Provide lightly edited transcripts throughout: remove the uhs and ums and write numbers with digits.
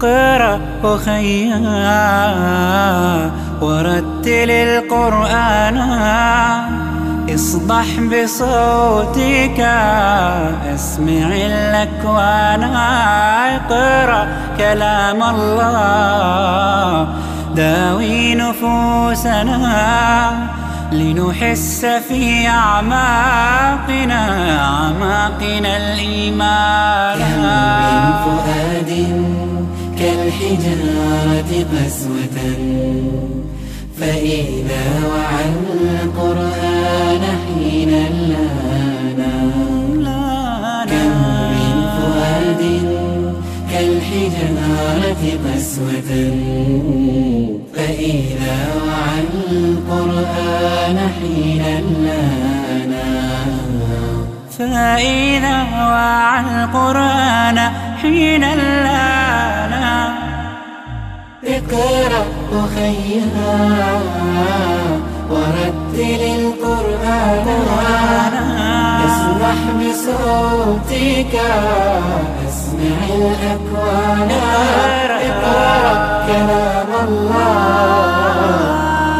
اقرأ أخيا ورتل القرآن، اصدح بصوتك اسمع الأكوان، اقرأ كلام الله داوي نفوسنا، لنحس في أعماقنا أعماقنا الإيمان. كم من فؤاد كالحجارة قسوة، فإذا وعى القرآن حين لانا. كم من فؤاد كالحجارة قسوة، فإذا وعى القرآن حين لانا. فإذا وعى القرآن حين لانا. اقرأ أخيها ورتل القرآن، اصدح بصوتك اسمع الأكوان، اقرأ كلام الله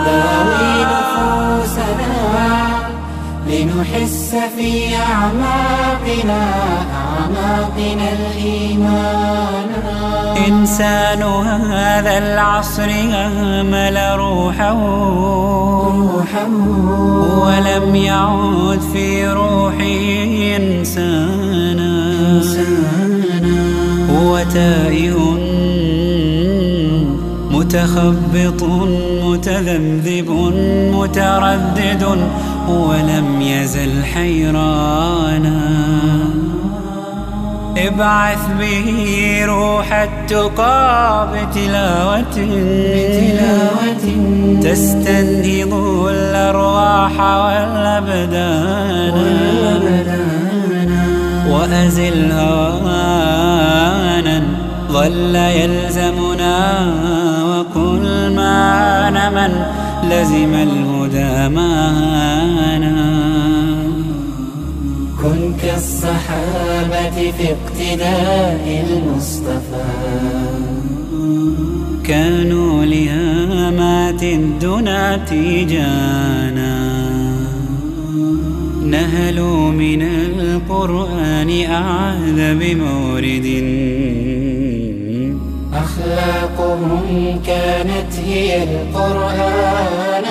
داوي نفوسنا، لنحس في أعماقنا أعماقنا الإيمان. إنسان هذا العصر أهمل روحه، ولم يعد في روحه إنسانا، هو تائه متخبط متذبذب متردد، ولم يزل حيرانا. ابعث به روح التقى بتلاوة، تستنهض الأرواح والأبدان، وأزل هوانا ظل يلزمنا، وقل ما أنا من لزم الهدى مانا. كن كالصحابة في اقتداء المصطفى، كانوا لهامات الدنا تيجانا، نهلوا من القرآن أعذب مورد، أخلاقهم كانت هي القرآن،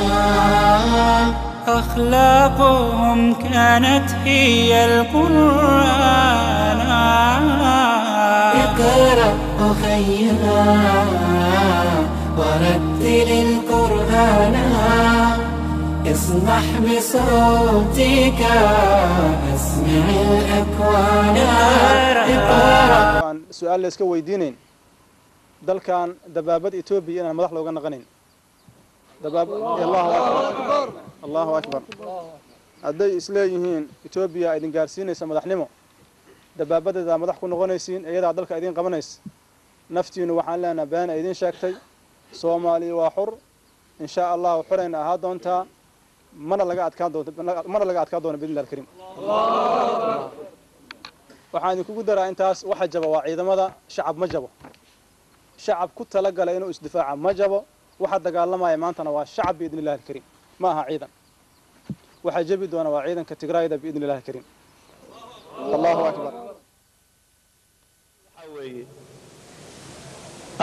أخلاقهم كانت هي القرآن. اقرأ أخيها ورتل القرآن، اصدح بصوتك اسمع الأكوان، اقرأ. Su-aal la iska weydiinayn, dalkan dabaabad Etoobiya inaan madax looga naqanayn. Allahu akbar, allahu akbar. Hadday isleeyihiin Etoobiya idin gaarsiinaysa madaxnimo, dabaabadeedaa madax ku noqonaysiin, iyadaa dalka idin qabanaysa, naftiinu waxaan leenaha been ay idin sheegtay. Soomaaliya waa xur, in shaa allahu xurayna ahaa doontaa, mana laga adkaan doonto, mana laga adkaan doono biidni illahi alkariim. Waxaan idinkugu daraa intaas, waxa jaba waa ciidamada, shacab ma jabo. Shacab ku talagalay inuu isdifaaca ma jabo. Waxa dagaalamaya maantana waa shacab biidni illahi alkariim, ma aha ciidan. Waxaa jebi doona waa ciidanka Tigraayda biidni illahi alkariim. Allahu akbar.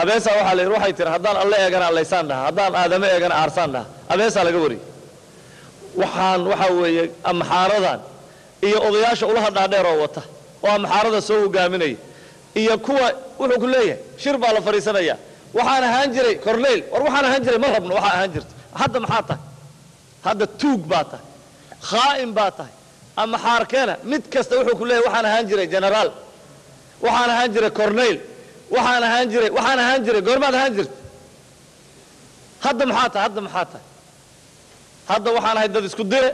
Abeesaa waxaa la yidhi, waxay tiri haddaan alle eegana allaysaan dhaha, haddaan aadamo eegana aarsaan dhaha. Abeesaa laga wariyey. Waxaan waxaa weeye amxaaradan iyo odayaasha ulaha dhaadheer oo wata oo amxaarada soo hogaaminaya iyo kuwa wuxuu ku leeyahay shir baa la fadhiisanaya, waxaan ahaan jiray corneyl, war waxaan ahaan jiray ma rabno, waxaa ahaan jirta hadda maxaa tahay? Hadda tuug baa tahay, khaa'in baa tahay. Amxaarkeena mid kasta wuxuu ku leeyahay waxaan ahaan jiray generaal, waxaan ahaan jiray corneyl, waxaan ahaan jiray, waxaan ahaan jiray. Goormaad ahaan jirta? Hadda maxaa tahay? Hadda maxaa tahay? Hadda waxaan ahay dad isku dire,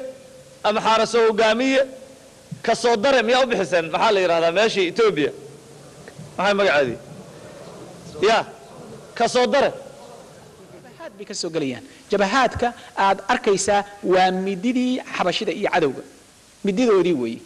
amxaara soo hogaamiye, ka soo dare. Miyaa u bixiseen? Maxaa la yidhahdaa meeshii Etoobiya, maxay magaceedii ya ka soo dare? Jabahaad bay ka soo gelayaan. Jabahaadka aad arkaysaa waa mididii xabashida iyo cadowga mididoodii weeye.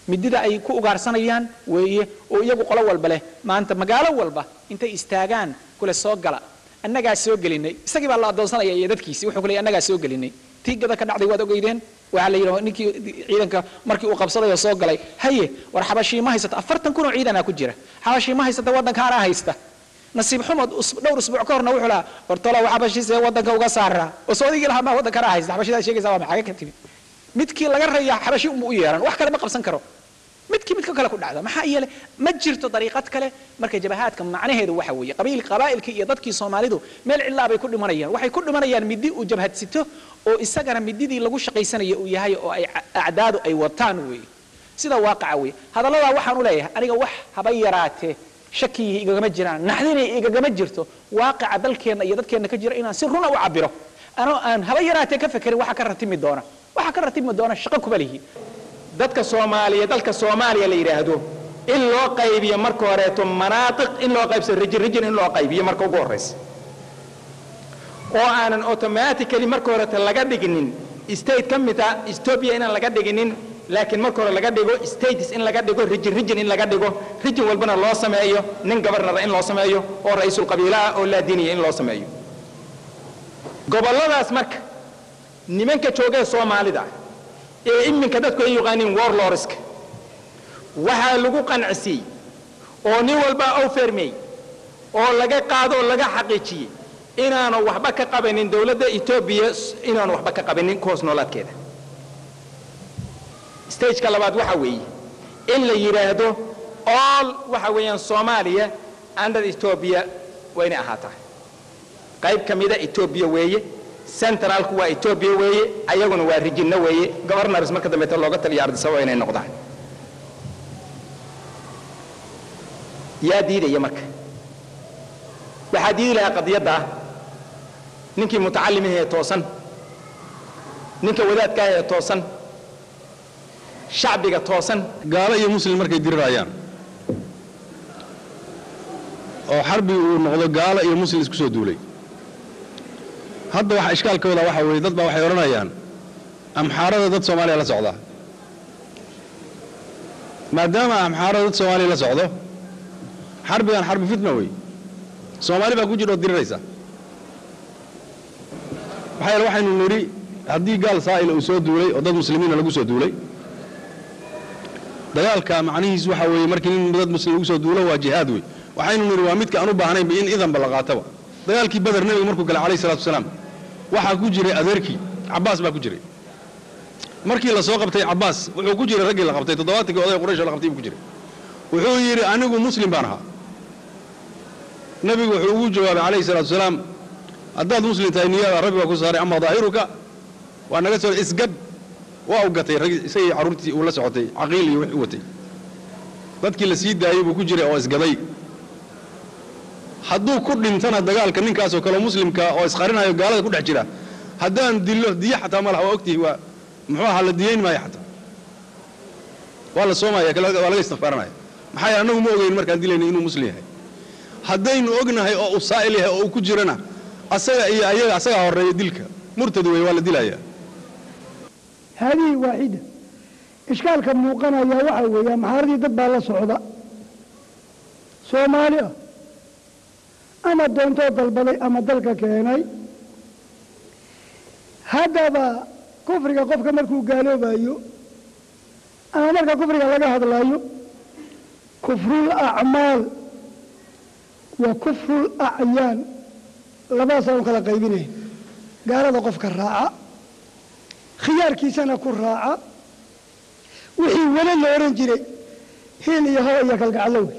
Midida ay ku ugaarsanayaan weeye oo iyagu qolo walba leh. Maanta magaalo walba intay istaagaan kule soo gala, annagaa soo gelinay. Isagii baa la addoonsanaya iyo dadkiisii. Wuxuu ku leeyahay annagaa soo gelinay. Tii gada ka dhacday waad ogeydeen. Waxaa la yidhi ninkii ciidanka markii uu qabsaday oo soo galay, haye war xabashii ma haysata, 40,000 oo ciidanaa ku jira, xabashii ma haysata, waddankaanaa haysta. Nasiib xumad dhowr usbuuc ka horna wuxuu lahaa hortolow xabashiisee waddanka uga saaraa oo soodigii lahaa maa waddankanaa haysta. Xabashidaa sheegaysa waa maxaga ka timid? Midkii laga rayaa xabashi unbuu u yeeran, wax kale ma qabsan karo. Midkii midka kale ku dhacda, maxaa yeelay ma jirto dariiqad kale. Marka jabahaadka macnaheedu waxa weeye qabiil, qabaa'ilkii iyo dadkii Soomaalidu meel cidlaa bay ku dhimanayaan. Waxay ku dhimanayaan midi uu jabhad sito oo isagana mididii lagu shaqaysanayo uu yahay oo ay acdaadu ay wataan weeye. Sida waaqaca weeye. Hadalladaa waxaan u leeyahay aniga wax haba yaraatee shakiyii igagama jiraan, naxdinay igagama jirto. Waaqaca dalkeenna iyo dadkeenna ka jira inaan si runa u cabiro anoo aan haba yaraatee ka fekerin waxa ka ratimi doona, waxa ka ratimi doona shaqo kuma lihi. Dadka Soomaaliya, dalka Soomaaliya la yidhaahdo in loo qaybiyo marka horeeto manaatiq, in loo qaybsado region region, in loo qaybiyo marka ugu horraysa, oo aanan automatically marka horeeto laga dhiginin state ka mid ah Ethiopia, inaan laga dhiginin, laakiin marka hore laga dhigo states, in laga dhigo region region, in laga dhigo region walbana loo sameeyo nin governor in loo sameeyo oo ra'iisul qabiilaha oo laadiniya in loo sameeyo gobolladaas. Marka nimanka joogee Soomaalida ee iminka dadku ay yaqaaniin warlordska waxaa lagu qancisiyey oo nin walba ou fermey oo laga qaado oo laga xaqiijiyey inaanu waxba ka qabanin dowladda Etoobiya, inaanu waxba ka qabanin ku hoos noolaadkeeda. Stageka labaad waxa weeye in la yidhaahdo all waxa weeyaan Soomaaliya under Ethiopia waa inay ahaataa, qayb ka mida Ethiopia weeye, centralku waa Ethiopia weeye, ayaguna waa regionno weeye, governors marka dambeeta looga taliyo Addis Ababa inay noqdaan. Yaa diidaya? Marka waxaa diidi lahaa qadiyadda ninkii mutacallimihee toosan, ninka wadaadkaah ee toosan, shacbiga toosan. Gaalo iyo muslim markay dirirayaan oo xarbi uu noqdo gaalo iyo muslim isku soo duulay, hadda waxa ishkaalkooda waxa weeye dad baa waxay odhanayaan amxaarada dad Soomaaliya la socda. Maadaama amxaarada dad Soomaaliya la socdo, xarbigan xarbi fitna wey, Soomaali baa ku jira oo diriraysa. Maxaa yeele waxaynu nidhi haddii gaal saa'ila uu soo duulay oo dad muslimiina lagu soo duulay, dagaalka macnihiisu waxa weeye markii nin dad muslim lagu soo duulo waa jihaad wey. Waxaynu nidhi waa midka aan u baahnaynba in idanba la qaataba. Dagaalkii Beder nebiga markuu galay calayhi salatu wasalaam waxaa ku jiray adeerkii Cabbaas baa ku jiray. Markii la soo qabtay Cabbaas wuxuu ku jiray raggii la qabtay, 70kii oday Quraysh oo la qabtay buu ku jiray. Wuxuu yidhi anigu muslim baan ahaa. Nebigu wuxuu ugu jawaabay calayhi salatu wasalaam haddaad muslim tahay niyada rabbi baa ku saaray, ama daahiruka waa naga soo isgad. Waa u gatay rag isagii carruurtii uu la socotay, Caqiil iyo wixii u watay, dadkii la sii daayey buu ku jiray oo isgaday. Hadduu ku dhintana dagaalka ninkaasoo kale muslimka oo isqarinayo gaalada ku dhex jira, haddaan dillo diyo xataa ma laha. Waa ogtihi, waa muxuu ahaa, la diyayn maayo xataa, waa la soomaya, waa laga istikfaaranaya. Maxaa yeele annagu ma ogeyn markaan dilaynay inuu muslim yahay. Haddaynu ognahay oo uu saa'il yahay oo uu ku jirana, asaga iyo ayaga asagaa horreeya dilka, murtad wey, waa la dilayaa. هذه واحدة. Ishkaalka muuqanaya waxaa weeye amxaaradii dad baa la socda Soomaali ah, ama doontoo dalbaday ama dalka keenay. Haddaba kufriga qofka markuu gaaloobayo ama marka kufriga laga hadlayo, kufrul acmaal wa kufrul acyaan, labadaasaan u kala qaybinayn. Gaalada qofka raaca, khiyaarkiisana ku raaca, wixii weli la odhan jiray hiil iyo hoo iyo kalgaclo wey,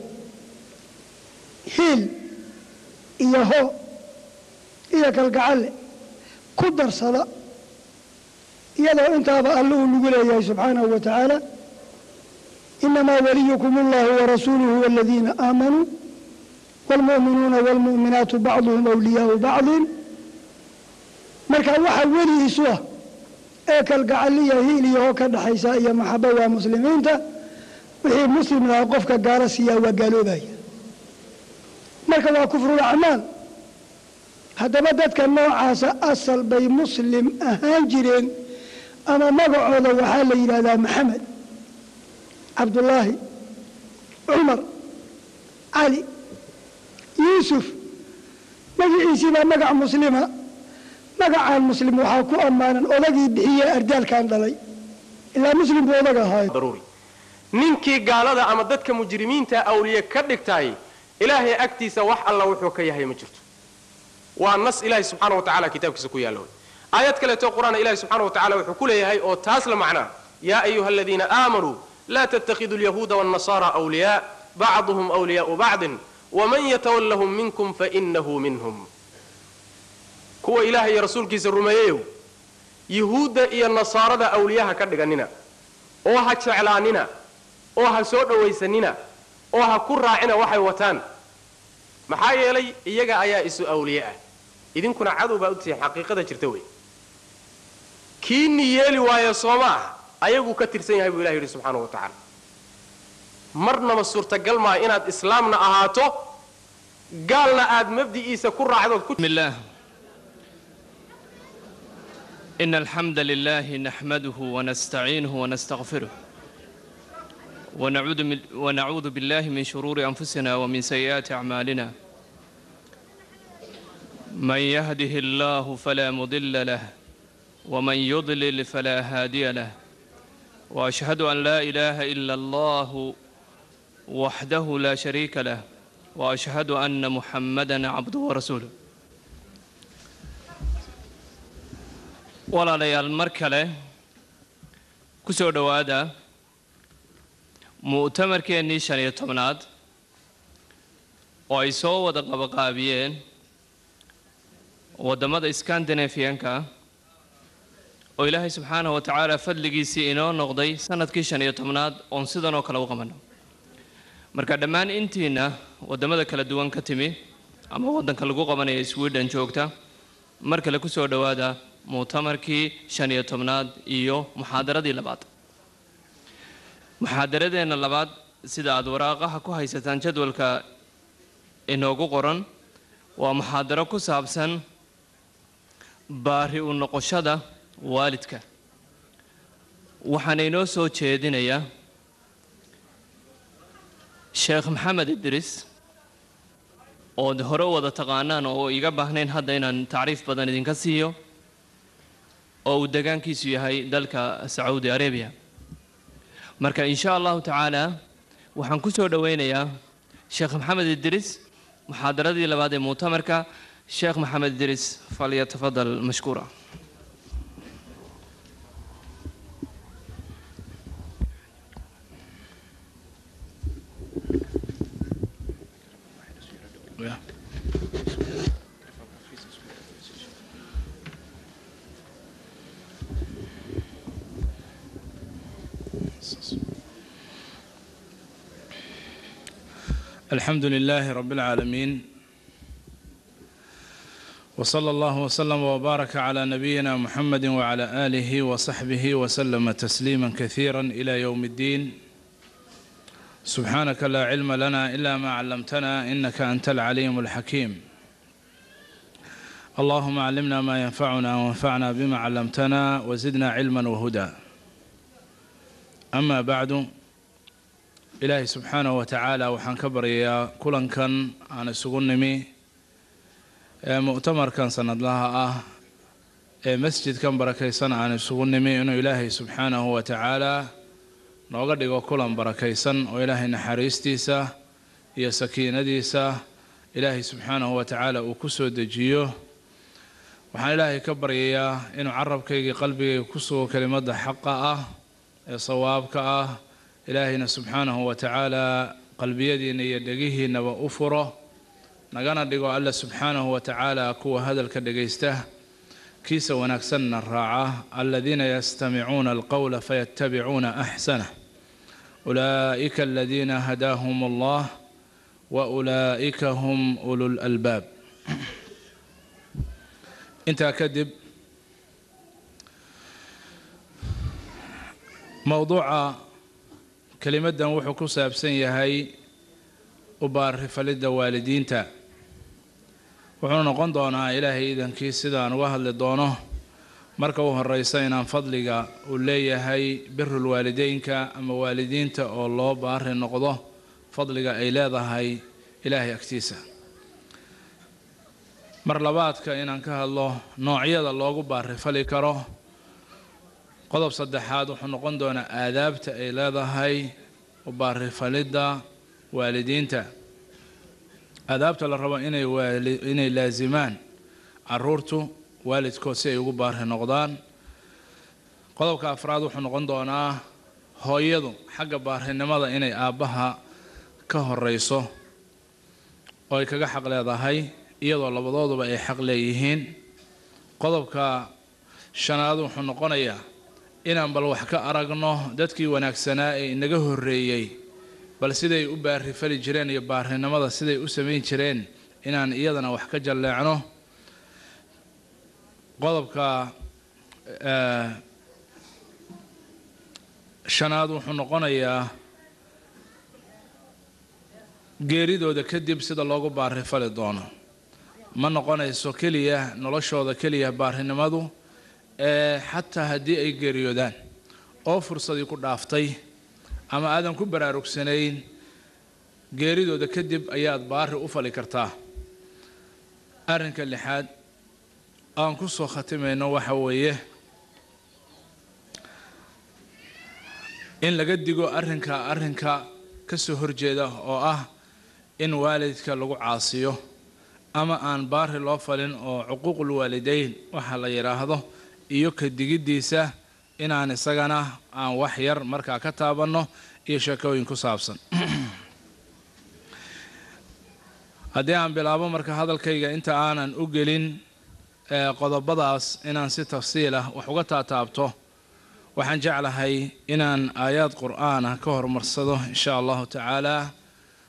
hiil iyo hoo iyo kalgacalle ku darsada, iyadoo intaaba alle uu nagu leeyahay subxaanahu wa tacaala inamaa waliyukum allahu warasuuluhu waladiina aamanuu waalmu'minuuna waalmu'minaatu bacduhum awliyaau bacdin. Marka waxa weli isu ah ee kalgacaliya hiil iyo hoo ka dhaxaysa iyo maxabo waa muslimiinta. Wixii muslim lahaa qofka gaalo siiyaa waa gaaloobaya. Marka waa kufrul acmaal. Haddaba dadka noocaasa asal bay muslim ahaan jireen ama magacooda waxaa la yidhaahdaa Maxamed. Cabdullaahi, Cumar, Cali, Yuusuf. Magaciisii baa magac muslima. Magacaan muslim waxaa ku ammaanan odagii bixiye ardaalkan dhalay, ilaa muslim buu odag ahaay. Daruuri ninkii gaalada ama dadka mujrimiinta awliye ka dhigtaay, Ilaahay agtiisa wax alla wuxuu ka yahay ma jirto. Waa nas Ilaahay subxaana wa tacala kitaabkiisa ku yaalla wey. Aayad kaleeto Qur-aana Ilahi subxana wa tacala wuxuu ku leeyahay oo taas la macnaa: "Yaa ayuha aladiina aamanuu, laa tattakhiduu alyahuuda waalnasaara awliyaa, bacduhum awliyaau bacdin, waman yatawallahum minkum fainahu minhum." Kuwa Ilahay iyo rasuulkiisa rumeeyeyow, yuhuudda iyo nasaarada awliyaha ka dhiganina, oo ha jeclaanina, oo ha soo dhowaysanina, oo ha ku raacina waxay wataan. Maxaa yeelay, iyaga ayaa isu awliye ah, idinkuna cadow baa u tihiin. Xaqiiqada jirta wey, kiini yeeli waayo sooma ah ayaguu ka tirsan yahay, buu Ilahi yidhi subxaanahu wa tacaala. Marnaba suurtagal maa inaad islaamna ahaato, gaalna aad mabdi'iisa ku raacdood ku بسم الله، إن الحمد لله نحمده ونستعينه ونستغفره، ونعوذ بالله من شرور أنفسنا ومن سيئات أعمالنا. من يهده الله فلا مضل له، ومن يضلل فلا هادي له، وأشهد أن لا إله إلا الله وحده لا شريك له، وأشهد أن محمدا عبده ورسوله. Walaalayaal, mar kale ku soo dhowaada mu'tamarkeennii 15aad oo ay soo wada qabaqaabiyeen waddamada Scandinavianka, oo Ilaahay subxaanahu wa tacaala fadligiisii inoo noqday sanadkii 15aad oon sidan oo kale u qabanno. Marka dhammaan intiina waddamada kala duwan ka timi ama waddanka lagu qabanaya Sweden joogta, mar kale ku soo dhowaada mu'tamarkii 15aad iyo muxaadaradii labaad. Muxaadaradeenna labaad, sida aad waraaqaha ku haysataan, jadwalka inoogu qoran, waa muxaadaro ku saabsan baari u noqoshada waalidka. Waxaana inoo soo jeedinayaa Sheekh Maxamed Idris, ood hore u wada taqaanaan oo iga baahnayn hadda inaan tacriif badan idinka siiyo, oo uu degaankiisu yahay dalka Sacuudi Arabiya. Marka in sha Allahu tacaala waxaan ku soo dhoweynayaa Sheekh Maxamed Idris, muxaadaradii labaad ee mu'tamarka. Sheekh Maxamed Idris, falyatafadal mashkuura. الحمد لله رب العالمين، وصلى الله وسلم وبارك على نبينا محمد وعلى آله وصحبه وسلم تسليما كثيرا إلى يوم الدين. سبحانك لا علم لنا إلا ما علمتنا، إنك أنت العليم الحكيم. اللهم علمنا ما ينفعنا، وانفعنا بما علمتنا، وزدنا علما وهدى. أما بعد، Ilaahay subxaanahu wa tacaala waxaan ka baryayaa kulankan aan isugu nimi ee mu'tamarkan sanadlaha ah ee masjidkan barakaysan aan isugu nimi, inuu Ilaahay subxaanahu wa tacaala nooga dhigo kulan barakaysan oo Ilaahay naxariistiisa iyo sakiinadiisa Ilaahay subxaanahu wa tacaala uu ku soo dejiyo. Waxaan Ilaahay ka baryayaa inuu carabkaygii qalbigayga ku sugo kelimadda xaqa ah ee sawaabka ah, Ilaahayna subxaanahu wa tacaala qalbiyadiinna iyo dhegihiinnaba u furo, nagana dhigo Alla subxaanahu wa tacaala kuwa hadalka dhegaysta kiisa wanaagsanna raaca. Aladiina yastamicuuna alqowla fayattabicuuna axsanah, ulaa'ika aladiina hadaahum Allah, wa ulaa'ika hum ulul albaab. Intaa kadib, mowduuca kelimaddan wuxuu ku saabsan yahay u baarifalidda waalidiinta. Wuxuuna noqon doonaa, Ilaahay iidankii, sidaan uga hadli doono Marka u horeysa inaan fadliga uu leeyahay birul waalideynka ama waalidiinta oo loo baari noqdo, fadliga ay leedahay Ilaahay agtiisa. Mar labaadka inaan ka hadlo noocyada loogu baari fali karo. Qodob saddexaad wuxuu noqon doonaa aadaabta ay leedahay u baarifalidda waalidiinta, aadaabta la rabo inay laasimaan caruurtu waalidkood si ay ugu baari noqdaan. Qodobka afraad wuxuu noqon doonaa hooyadu xagga baarinimada inay aabbaha ka horeyso oo ay kaga xaq leedahay, iyadoo labadooduba ay xaq leeyihiin. Qodobka shanaad wuxuu noqonayaa inaan bal wax ka aragno dadkii wanaagsanaa ee inaga horreeyey, bal siday u baarifali jireen iyo baarinimada siday u samayn jireen inaan iyadana wax ka jalleecno. Qodobka shanaad wuxuu noqonayaa geeridooda kadib sida loogu baarifali doono. Ma noqonayso keliya noloshooda keliya baarinimadu, ee xataa haddii ay geeriyoodaan oo fursadii ku dhaaftay ama aadan ku baraarugsanayn, geeridooda kadib ayaad baari u fali kartaa. Arrinka lixaad aan ku soo khatimayno waxa weeye in laga digo arrinka ka soo horjeeda oo ah in waalidka lagu caasiyo ama aan baari loo falin, oo cuquuqul waalideyn waxa la yidhaahdo iyo ka digiddiisa inaan isagana aan wax yar markaa ka taabanno iyo sheekooyin ku saabsan. Haddii aan bilaabo marka hadalkayga, inta aanan u gelin qodobadaas inaan si tafsiil ah wax uga taataabto, waxaan jeclahay inaan aayaad qur'aan ah ka horumarsado insha Allahu tacaala,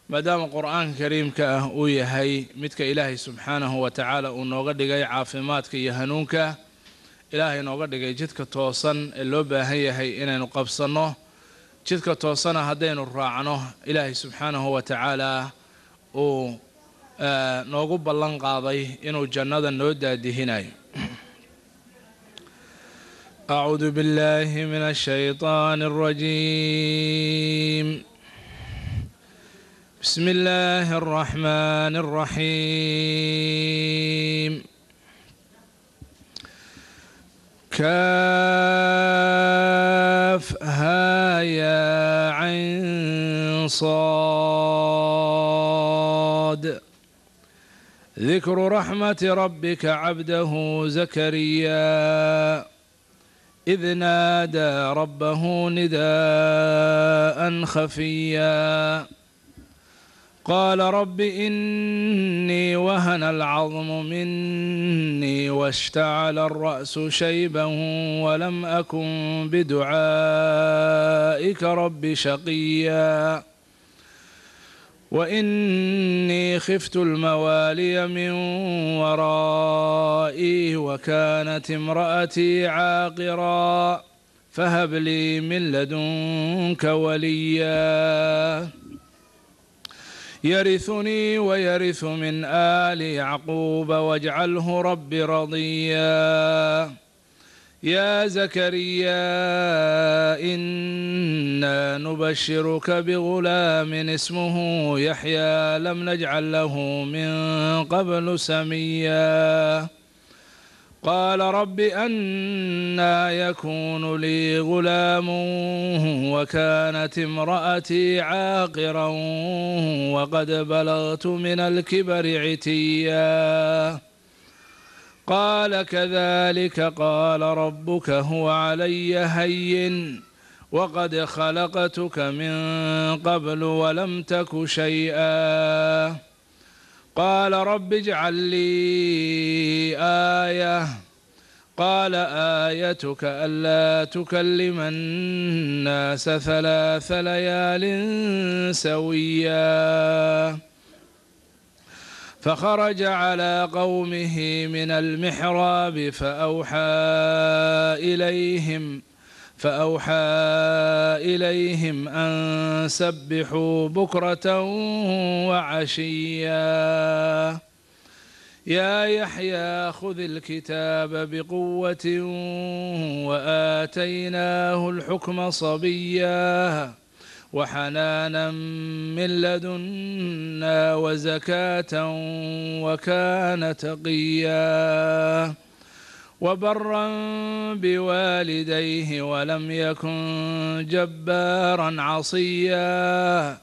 maadaama Qur'aanka kariimka ah uu yahay midka Ilaahay subxaanahu wa tacaala uu nooga dhigay caafimaadka iyo hanuunka, Ilaahay nooga dhigay jidka toosan ee loo baahan yahay inaynu qabsanno. Jidka toosana haddaynu raacno, Ilaahay subxaanahu wa tacaala uu noogu ballan qaaday inuu jannada noo daadihinayo. أعوذ بالله من الشيطان الرجيم. بسم الله الرحمن الرحيم. كاف ها يا عين صاد. ذكر رحمة ربك عبده زكريا إذ نادى ربه نداء خفيا قال رب إني وهن العظم مني واشتعل الرأس شيبا ولم أكن بدعائك رب شقيا وإني خفت الموالي من ورائي وكانت امرأتي عاقرا فهب لي من لدنك وليا يرثني ويرث من آل يعقوب واجعله رب رضيا. يا زكريا إنا نبشرك بغلام اسمه يحيى لم نجعل له من قبل سميا. قال رب أنى يكون لي غلام وكانت امرأتي عاقرا وقد بلغت من الكبر عتيا. قال كذلك قال ربك هو علي هين وقد خلقتك من قبل ولم تك شيئا. قال رب اجعل لي آية. قال آيتك ألا تكلم الناس 3 ليال سويا. فخرج على قومه من المحراب فأوحى إليهم أن سبحوا بكرة وعشيا. يا يحيى خذ الكتاب بقوة وآتيناه الحكم صبيا وحنانا من لدنا وزكاة وكان تقيا وبرا بوالديه ولم يكن جبارا عصيا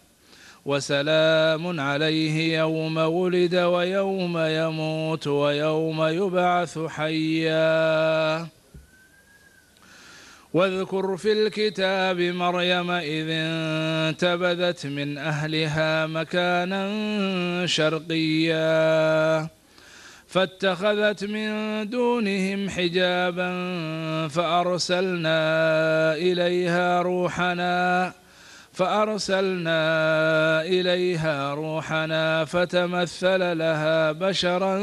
وسلام عليه يوم ولد ويوم يموت ويوم يبعث حيا. واذكر في الكتاب مريم إذ انتبذت من أهلها مكانا شرقيا فاتخذت من دونهم حجابا فأرسلنا إليها روحنا فتمثل لها بشرا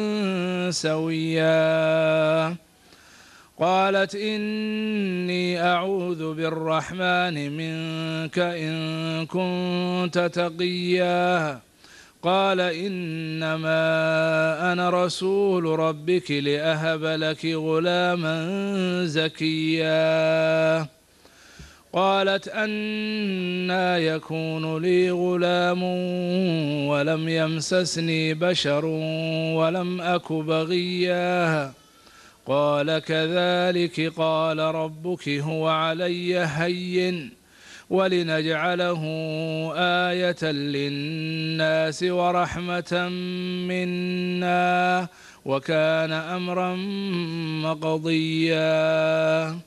سويا. قالت إني أعوذ بالرحمن منك إن كنت تقيا. قال إنما أنا رسول ربك لأهب لك غلاما زكيا. قالت أنى يكون لي غلام ولم يمسسني بشر ولم أك بغيا. قال كذلك قال ربك هو علي هين ولنجعله آية للناس ورحمة منا وكان أمرا مقضيا.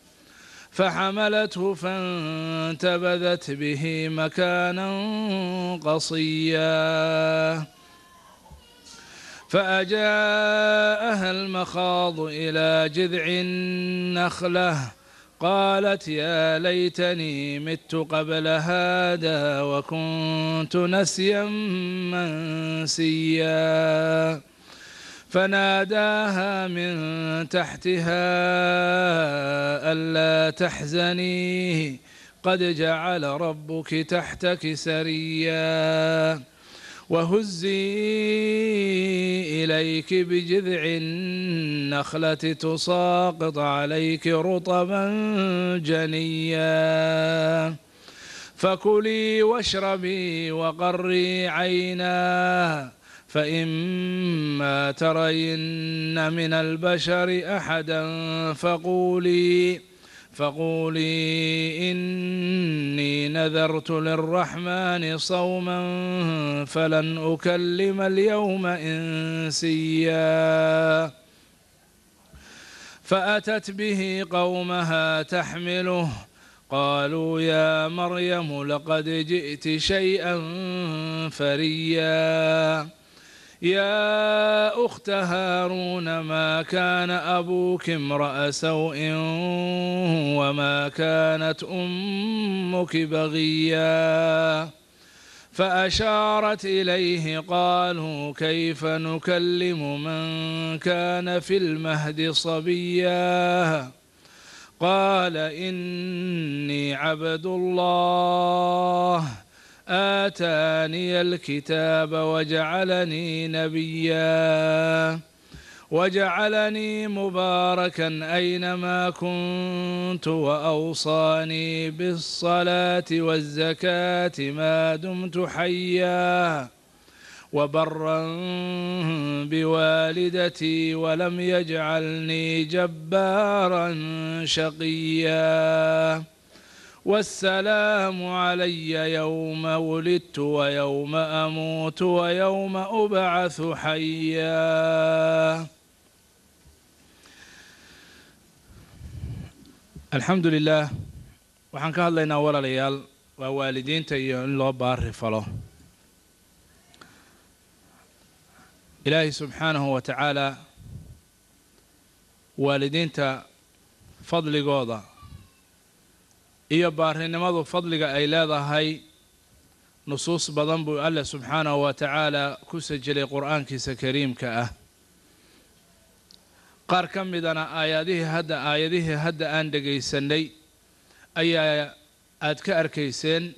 فحملته فانتبذت به مكانا قصيا. فأجاءها المخاض إلى جذع النخلة قالت يا ليتني مت قبل هذا وكنت نسيا منسيا. فناداها من تحتها ألا تحزني قد جعل ربك تحتك سريا. وهزي إليك بجذع النخلة تساقط عليك رطبا جنيا. فكلي واشربي وقري عينا فإما ترين من البشر أحدا فقولي إني نذرت للرحمن صوما فلن أكلم اليوم إنسيا. فأتت به قومها تحمله قالوا يا مريم لقد جئت شيئا فريا. يا أخت هارون ما كان أبوك امرأ سوء وما كانت أمك بغيا. فأشارت إليه قالوا كيف نكلم من كان في المهد صبيا. قال إني عبد الله آتاني الكتاب وجعلني نبيا وجعلني مباركا أينما كنت وأوصاني بالصلاة والزكاة ما دمت حيا وبرا بوالدتي ولم يجعلني جبارا شقيا. والسلام علي يوم ولدت ويوم أموت ويوم أبعث حيا. الحمد لله. Waxaan ka hadlaynaa walaalayaal waa waalidiinta iyo in loo baari falo. Ilaahay subxaanahu wa tacaala waalidiinta fadligooda iyo baarinimadu fadliga ay leedahay nusuus badan buu Alle subxaanahu wa tacaala ku sajilay qur-aankiisa kariimka ah. Qaar ka midana aayadihii hadda aan dhegaysanay ayaa aad ka arkayseen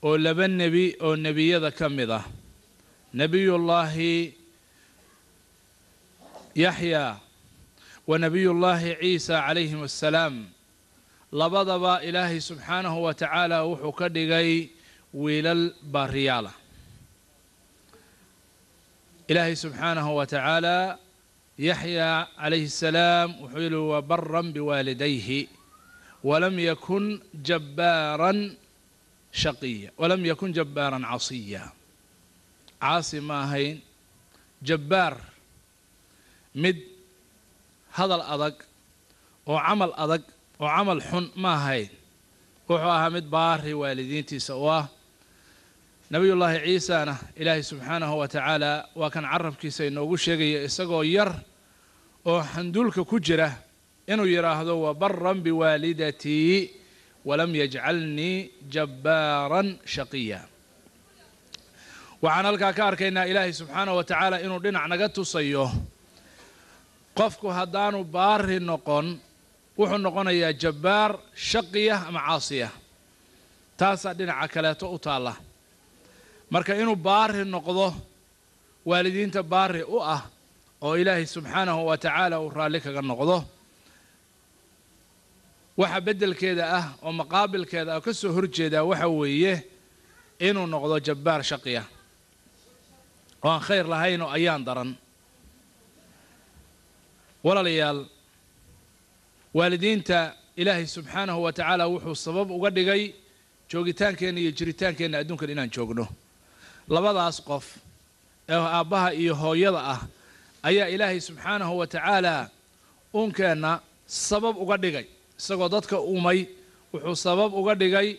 oo laba nebi oo nebiyada ka mid ah, nebiyullaahi Yaxya wa nabiyullaahi Ciisa calayhim assalaam, labadaba Ilaahay subxaanahu wa tacaala wuxuu ka dhigay wiilal baariyaala. Ilaahay subxaanahu wa tacaala Yaxya calayhi assalaam wuxuu yihi: wabaran biwaalidayhi walam yakun jabbaaran shaqiya, walam yakun jabbaaran casiya. Caasi ma ahayn, jabbaar mid hadal adag oo camal adag oo camal xun ma ahayn, wuxuu ahaa mid baari waalidiintiisa u ah. Nabiyullaahi Ciisana Ilaahay subxaanahu wa tacaala waa kan carabkiisa inoogu sheegaya, isagoo yar oo xanduulka ku jira, inuu yidhaahdo: wabaran biwaalidatii walam yajcalnii jabbaaran shaqiya. Waxaan halkaa ka arkaynaa Ilaahay subxaanahu wa tacaala inuu dhinac naga tusayo, qofku haddaanu baari noqon wuxuu noqonayaa jabbaar shaqiya ama caasiya. Taasaa dhinaca kaleeto u taalla. Marka inuu baari noqdo, waalidiinta baari u ah, oo Ilaahay subxaanahu wa tacaala uu raalli kaga noqdo, waxa beddelkeeda ah oo maqaabilkeeda ah ka soo horjeedaa waxa weeye inuu noqdo jabbaar shaqiya oo aan khayr lahayn oo ayaan daran. Walaalayaal, waalidiinta Ilaahay subxaanahu wa tacaala wuxuu sabab uga dhigay joogitaankeenna iyo jiritaankeenna adduunkan inaan joogno. Labadaas qof ee aabbaha iyo hooyada ah ayaa Ilaahay subxaanahu wa tacaala uunkeenna sabab uga dhigay. Isagoo dadka uumay wuxuu sabab uga dhigay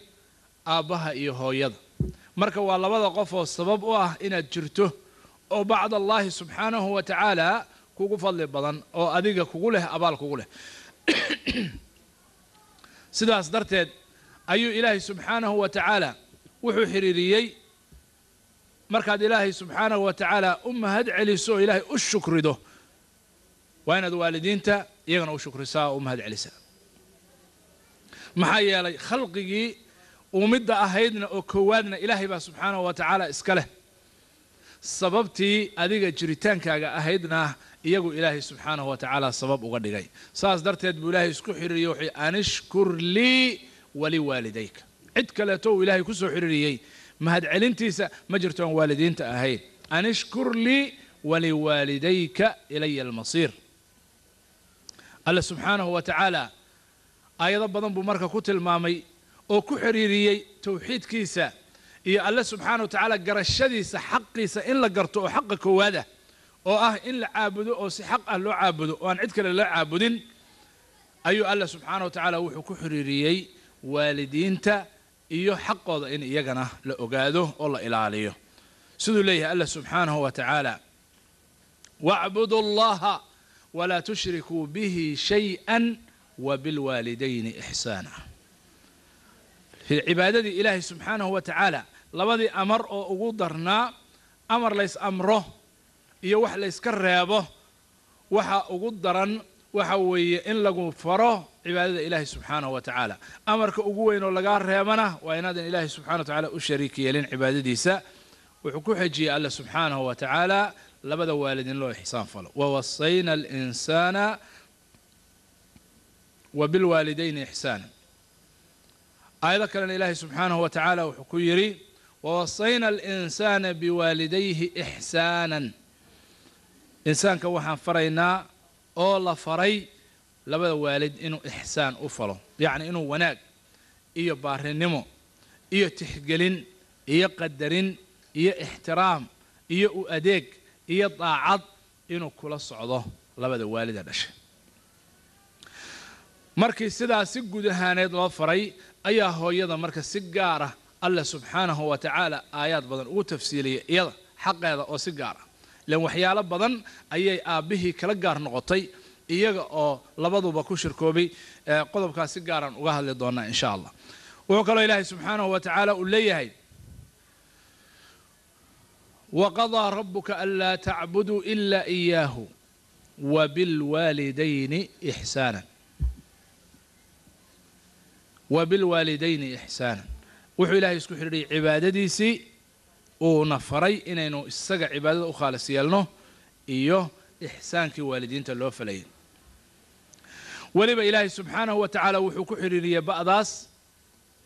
aabbaha iyo hooyada. Marka waa labada qof oo sabab u ah inaad jirto, oo bacd Allaahi subxaanahu wa tacaala kugu fadli badan oo adiga kugu leh abaal kugu leh. Sidaas darteed ayuu Ilaahay subxaanahu wa tacaala wuxuu xiriiriyey, markaad Ilaahay subxaanahu wa tacaala u mahad celiso oo Ilaahay u shukrido, waa inaad waalidiinta iyagana u shukrisaa oo u mahad celisaa. Maxaa yeelay khalqigii uumidda ahaydna oo koowaadna Ilaahay baa subxaanahu wa tacaala iska leh, sababtii adiga jiritaankaaga ahaydna iyagu Ilaahay subxaanahu wa tacaala sabab uga dhigay. Saas darteed buu Ilaahay isku xiriiriyey, wuxuu: anishkur lii waliwaalidayka. Cid kaleeto uu Ilaahay ku soo xiriiriyey mahad celintiisa ma jirto aan waalidiinta ahayn. Anishkur lii waliwaalidayka ilaya almasiir. Alle subxaanahu wa tacaala aayado badan buu marka ku tilmaamay oo ku xiriiriyey towxiidkiisa iyo Alle subxaana wa tacaala garashadiisa, xaqiisa in la garto oo xaqa koowaad ah, oo ah in la caabudo oo si xaq ah loo caabudo oo aan cid kale loo caabudin, ayuu Alle subxaana wa tacaala wuxuu ku xiriiriyey waalidiinta iyo xaqooda in iyagana la ogaado oo la ilaaliyo. Siduu leeyahay Alle subxaanahu wa tacaala: wacbudu Allaha walaa tushrikuu bihi shayئa wabilwaalidayni ixsaana. Fi cibaadadii Ilaahay subxaanahu wa tacaala labadii amar oo ugu darnaa, amar lays amro iyo wax layska reebo, waxa ugu daran waxa weeye in lagu faro cibaadada Ilaahay subxaanahu wa tacaala. Amarka ugu weyn oo lagaa reebana waa inaadan Ilaahay subxana wa tacaala u shariik yeelin cibaadadiisa. Wuxuu ku xejiyey Alle subxaanahu wa tacaala labada waalid in loo ixsaan falo: wawasayna alinsaana wabilwaalidayni ixsaana. Aayado kalena Ilaahay subxaanahu wa tacaala wuxuu ku yidhi: wawasayna alinsaana biwaalidayhi ixsaanan. Insaanka waxaan faraynaa oo la faray labada waalid inuu ixsaan u falo, yacni inuu wanaag iyo baarinimo iyo tixgelin iyo qadarin iyo ixtiraam iyo u adeeg iyo daacad inuu kula socdo labada waalida dhashay. Markii sidaa si guud ahaaneed loo faray ayaa hooyada marka si gaar ah Alle subxaanahu wa tacaala aayaad badan ugu tafsiiliyay iyada xaqeeda oo si gaar ah, ilan waxyaalo badan ayay aabbihii kala gaar noqotay iyaga oo labaduba ku shirkoobay. Qodobkaas si gaaraan uga hadli doonaa insha Allah. Wuxuu kaloo Ilaahay subxaanahu wa tacaala uu leeyahay: waqadaa rabuka anlaa tacbuduu ila iyaahu wabilwaalidayni ixsaana. Wabilwaalidayni ixsaana. Wuxuu Ilaahay isku xidhiidhiyey cibaadadiisii uuna faray inaynu isaga cibaadada u khaalis yeelno iyo ixsaankii waalidiinta loo falayay. Weliba Ilaahay subxaanahu wa tacaala wuxuu ku xidhiiriyey ba'daas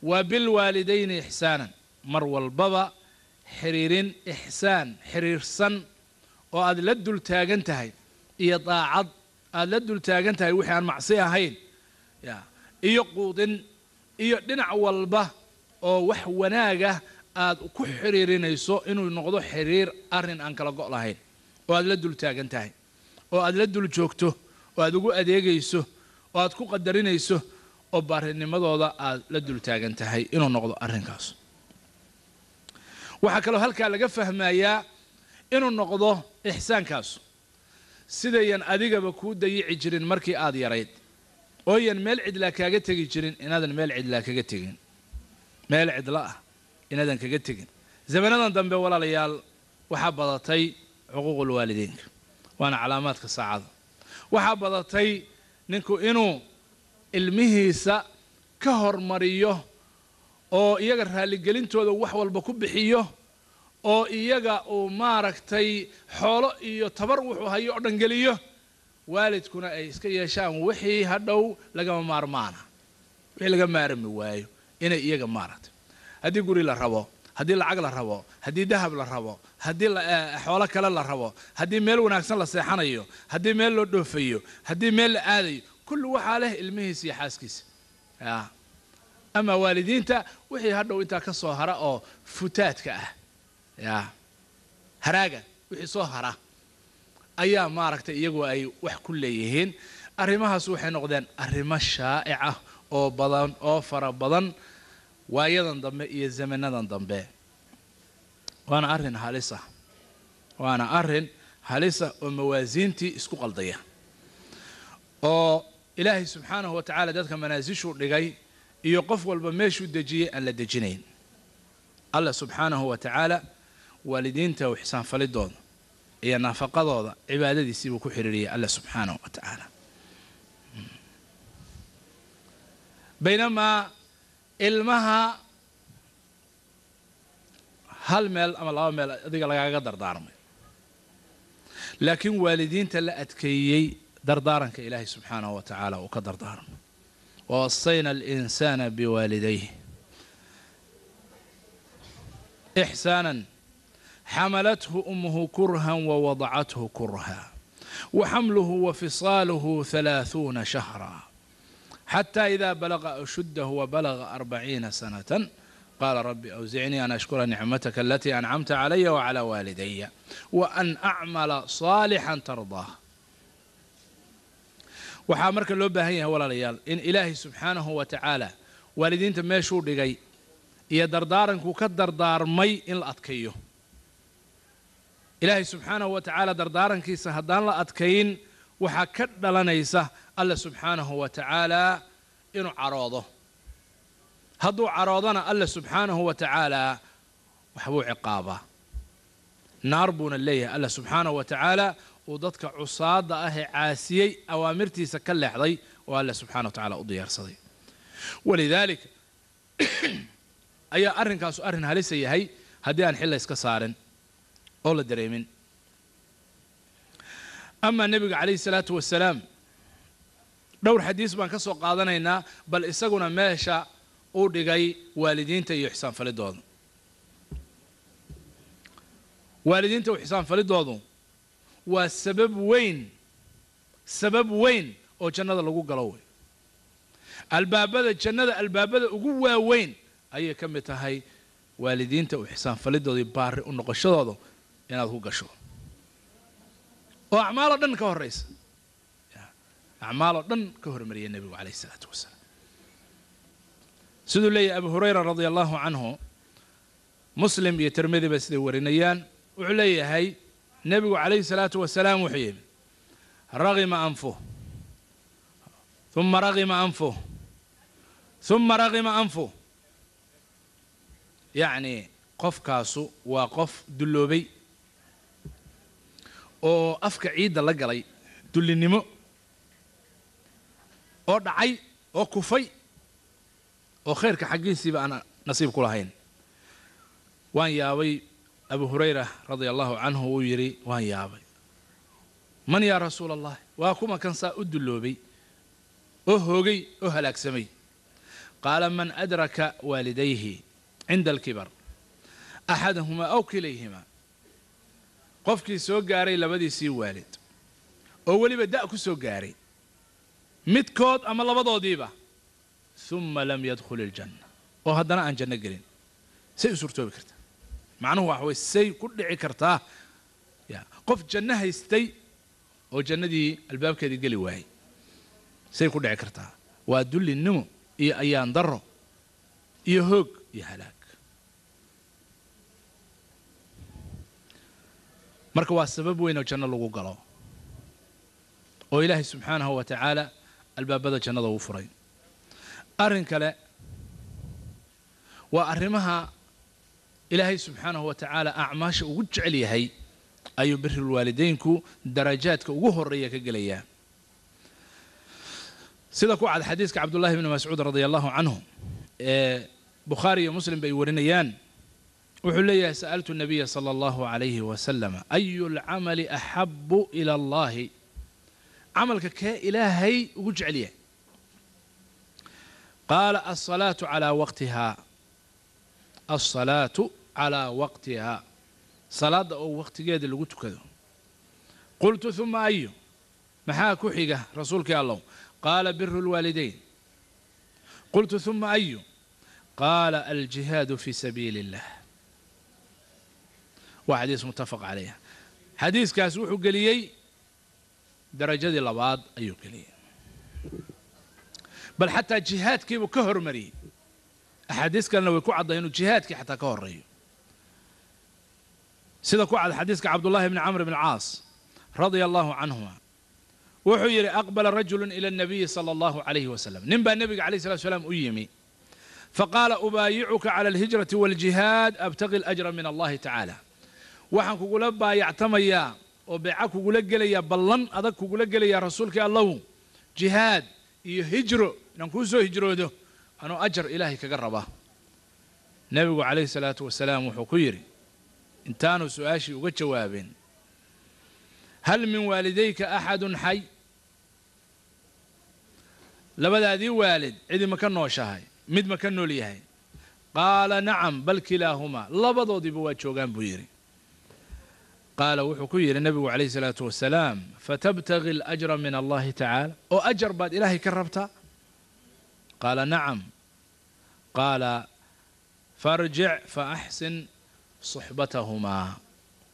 waa bilwaalidayni ixsaanan, mar walbaba xiriirin ixsaan xiriirsan oo aad la dul taagan tahay iyo daacad aad la dul taagan tahay wixii aan macsi ahayn ya, iyo quudin iyo dhinac walba oo wax wanaaga aad ku xiriirinayso inuu noqdo xiriir arrin aan kala go' lahayn oo aad la dul taagan tahay oo aad la dul joogto oo aad ugu adeegayso oo aad ku qadarinayso oo baarinimadooda aad la dul taagan tahay inuu noqdo arrinkaas. Waxaa kaloo halkaa laga fahmayaa inuu noqdo ixsaankaas sidayan adigaba kuu dayici jirin markii aad yarayd ooyan meel cidlaa kaaga tegi jirin inaadan meel cidlaa kaga tegin, meel cidla ah inaadan kaga tegin. Zamanadan dambe walaalayaal waxaa badatay xuquuqul waalidiinka, waana calaamaadka saacada. Waxaa badatay ninku inuu ilmihiisa ka hormariyo oo iyaga raalligelintooda wax walba ku bixiyo oo iyaga uu maaragtay xoolo iyo tabar wuxuu hayo oo dhan geliyo, waalidkuna ay iska yeeshaan wixii hadhow lagama maarmaana, wixii laga maarmi waayo inay iyaga maaragtay. Haddii guri la rabo, haddii lacag la rabo, haddii dahab la rabo, haddii xoolo kale la rabo, haddii meel wanaagsan la seexanayo, haddii meel loo dhoofayo, haddii meel la aadayo, kullu waxaa leh ilmihiisa iyo xaaskiisa. Ama waalidiinta wixii hadhow intaa ka soo hara oo futaadka ah ya, haraaga wixii soo hara ayaa maaragtay iyagu ay wax ku leeyihiin. Arrimahaas waxay noqdeen arrimo shaa'ic ah oo badan oo fara badan waayadan dambe iyo zamanadan dambe, waana arrin halis ah, waana arrin halisa oo mawaasiintii isku qaldaya oo Ilaahay subxaanahu wa tacaala dadka manaasishuu dhigay iyo qof walba meeshuu dejiyey aan la dejinayn. Allah subxaanahu wa tacaala waalidiinta u xisaan falidooda iyo naafaqadooda cibaadadiisii buu ku xiriiriyey Allah subxaanahu wa tacaala. Baynamaa ilmaha hal meel ama laba meel adiga lagaaga dardaarmay, laakiin waalidiinta la adkeeyey dardaaranka Ilaahay subxaanahu wa tacaala uu ka dardaarmay. Wawasayna alinsaana biwaalidayh ixsaanan xamalathu ummuhu kurhan wawadacathu kurha waxamluhu wafisaaluhu 30 shahra xata ida balaga ashuddahu wabalaga 40 sanatan qaala rabbi awsicnii an ashkura nicmataka alatii ancamta calaya wacalaa waalidaya waan acmala saalixan tardaah. Waxaa marka loo baahan yahay walaalayaal in Ilaahay subxaanahu wa tacaala waalidiinta meeshuu dhigay iyo dardaarankuu ka dardaarmay in la adkeeyo. Ilaahay subxaanahu wa tacaala dardaarankiisa haddaan la adkayn waxaa ka dhalanaysa Alla subxaanahu wa tacaala inuu caroodo. Hadduu caroodona Alla subxaanahu wa tacaala waxbuu ciqaabaa, naar buuna leeyahay Alla subxaanahu wa tacaala uu dadka cusaada ah ee caasiyey awaamirtiisa ka leexday oo Alla subxana wa tacaala u diyaarsaday. Walidaalika ayaa arrinkaasu arrin halisa yahay haddii aan xilla iska saarin oo la dareemin. Amaa nebiga calayhi salaatu wasalaam dhowr xadiis baan ka soo qaadanaynaa, bal isaguna meesha uu dhigay waalidiinta iyo ixsaan falidooda. Waalidiinta u xisaan falidoodu waa sabab weyn, sabab weyn oo jannada lagu galo wey. Albaabada jannada albaabada ugu waaweyn ayay ka mid tahay waalidiinta u xisaan falidooda iyo baari u noqoshadooda inaad ku gasho oo acmaaloo dhan ka horraysa, acmaaloo dhan ka hormariyay nebigu calayhi isalaatu wasalaam. Siduu leeyahay Abu Hurayra radia allahu canhu, Muslim iyo Tirmidi ba siday warinayaan, wuxuu leeyahay nebigu calayhi salaatu wasalaam wuxuu yidhi ragima anfuh uma ragima anfuh uma ragima anfuh. Yacni qofkaasu waa qof dulloobay oo afka ciidda la galay dullinimo oo dhacay oo kufay oo khayrka xaggiisiiba aan nasiib ku lahayn. Waan yaabay, Abu Hurayra radia allahu canhu wuu yidhi waan yaabay, Man yaa rasuula Allah, waa kuma kan saa u dulloobay oo hoogay oo halaagsamay? Qaala man adraka waalidayhi cinda alkibar axadahumaa aw kilayhimaa, qofkii soo gaaray labadiisii waalid oo weliba da' ku soo gaaray midkood ama labadoodiiba, uma lam yadkhul iljanna, oo haddana aan janno gelin. Say u suurtoobi kartaa? Macnuhu waxa way say ku dhici kartaa ya qof janno haystay oo jannadii albaabkeedii geli waayey? Say ku dhici kartaa? Waa dullinnimo iyo ayaan darro iyo hoog iyo halaag. Marka waa sabab weyn oo janno lagu galo oo Ilaahay subxaanahu wa tacaala albaabada jannada uu furay. Arrin kale waa arrimaha Ilaahay subxaanahu wa tacaala acmaasha ugu jecel yahay ayuu birulwaalideynku darajaadka ugu horeeya ka gelayaa, sida ku cad xadiiska Cabdullahi bni Mascuud radia allahu canhu ee Bukhaari iyo Muslim bay warinayaan. Wuxuu leeyahay: sa'altu nabiya sala allahu calayhi wasalam ayu lcamali axabu ila allahi, camalka kee Ilaahay ugu jecel yahay? Qaala alsalaatu calaa waqtiha, alsalaatu calaa waqtiha, salaadda oo waqtigeeda lagu tukado. Qultu uma ayu, maxaa ku xiga rasuulkii Allow? Qaala biru lwaalidayn. Qultu uma ayu? Qaala aljihaadu fi sabiili illah. Waa xadiis muttafaq calayh. Xadiiskaas wuxuu geliyey darajadii labaad ayuu geliyey, bal xataa jihaadkiibuu ka hormariyey. Axaadiis kalena way ku cadday inuu jihaadkii xataa ka horeeyo, sida ku cad xadiiska Cabdullahi bni Camr bn Caas radia allahu canhuma. Wuxuu yidhi: aqbala rajulu ila الnabiyi sala allahu calayhi wasalam, nin baa nebiga alayh salatu salaam u yimi, faqaala ubaayicuka cala alhijrati waljihaad abtaqi alajra min allahi tacaala. Waxaan kugula baayactamayaa oo beeca kugula gelayaa, ballan adag kugula gelayaa, rasuulkii Allahu, jihaad iyo hijro inaan kuu soo hijroodo anuu ajar Ilaahay kaga rabaa. Nebigu calayhi salaatu wasalaam wuxuu ku yidhi intaanu su-aashii uga jawaabin: hal min waalidayka axadun xay? Labadaadii waalid cidi ma ka nooshahay? Mid ma ka nool yahay? Qaala nacam, bal kilaahumaa, labadoodiiba waa joogaan buu yidhi. Qaala wuxuu ku yidhi nebigu calayhi salaatu wasalaam: fatabtagi alajra min allahi tacaala, oo ajar baad Ilaahay ka rabtaa? Qaala nacam. Qaala farjic faaxsin suxbatahumaa.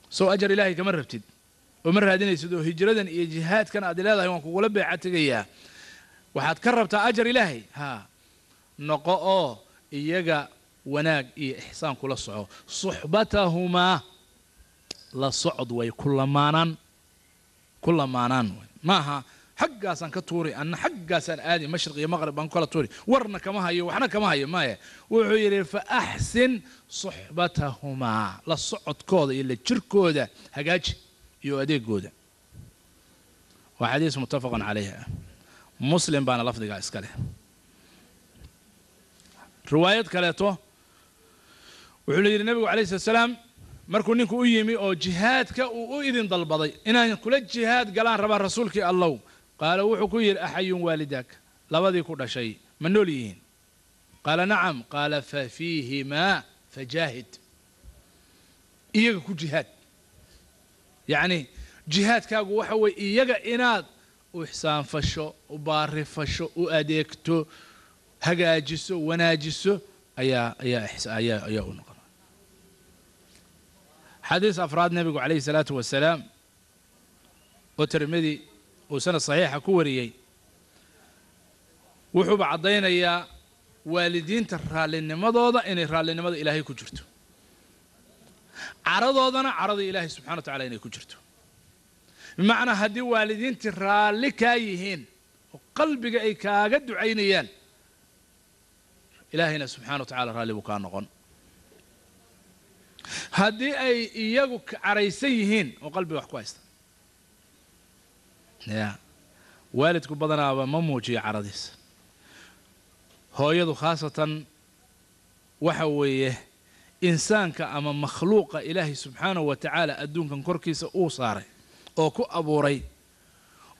Sow ajar Ilaahay kama rabtid oo ma raadinaysid, oo hijradan iyo jihaadkan aad leedahay waan kugula beeca tegayaa waxaad ka rabtaa ajar Ilaahay? Haa, noqo oo iyaga wanaag iyo ixsaan kula soco. Suxbatahumaa la socod way ku lamaanaan, ku lamaanaan way. Maaha xaggaasaan ka tuuri anna xaggaasaan aadi, mashriq iyo maqrib baan ku kala tuuri, warna kama hayo waxna kama hayo, maya. Wuxuu yidhi fa axsin suxbatahumaa, la socodkooda iyo la jirkooda hagaaji iyo adeegooda. Waa xadiis muttafaqan calayhi ah, Muslim baana lafdigaa iska leh. Riwaayad kaleeto wuxuu la yidhi nebigu alayh slat salaam markuu ninku u yimi oo jihaadka uu u idin dalbaday, inaan kula jihaad galaan rabaa rasuulkii Allow. Qaala wuxuu ku yidhi: axayun waalidaak, labadii ku dhashay ma nool yihiin? Qaala nacam. Qaala fa fiihimaa fajaahid, iyaga ku jihaad. Yacni jihaadkaagu waxa weeye iyaga inaad u ixsaanfasho, u baarifasho, u adeegto, hagaajiso, wanaajiso ayaa u noqon. Xadiis afraad, nebigu calayhi salaatu wasalaam oo Tirmidi uu sanad saxiixa ku wariyey wuxuuba caddaynayaa waalidiinta raalinimadooda inay raallinimada Ilaahay ku jirto, caradoodana carada Ilaahay subxana wa tacala inay ku jirto. Bimacnaa haddii waalidiintii raalli kaa yihiin oo qalbiga ay kaaga ducaynayaan, Ilaahayna subxana wa tacala raalli buu kaa noqon. Haddii ay iyagu caraysan yihiin oo qalbiga wax ku haysta, ya waalidku badanaaba ma muujiyo caradiisa, hooyadu khaasatan. Waxa weeye insaanka ama makhluuqa Ilaahay subxaanahu wa tacaala adduunkan korkiisa uu saaray oo ku abuuray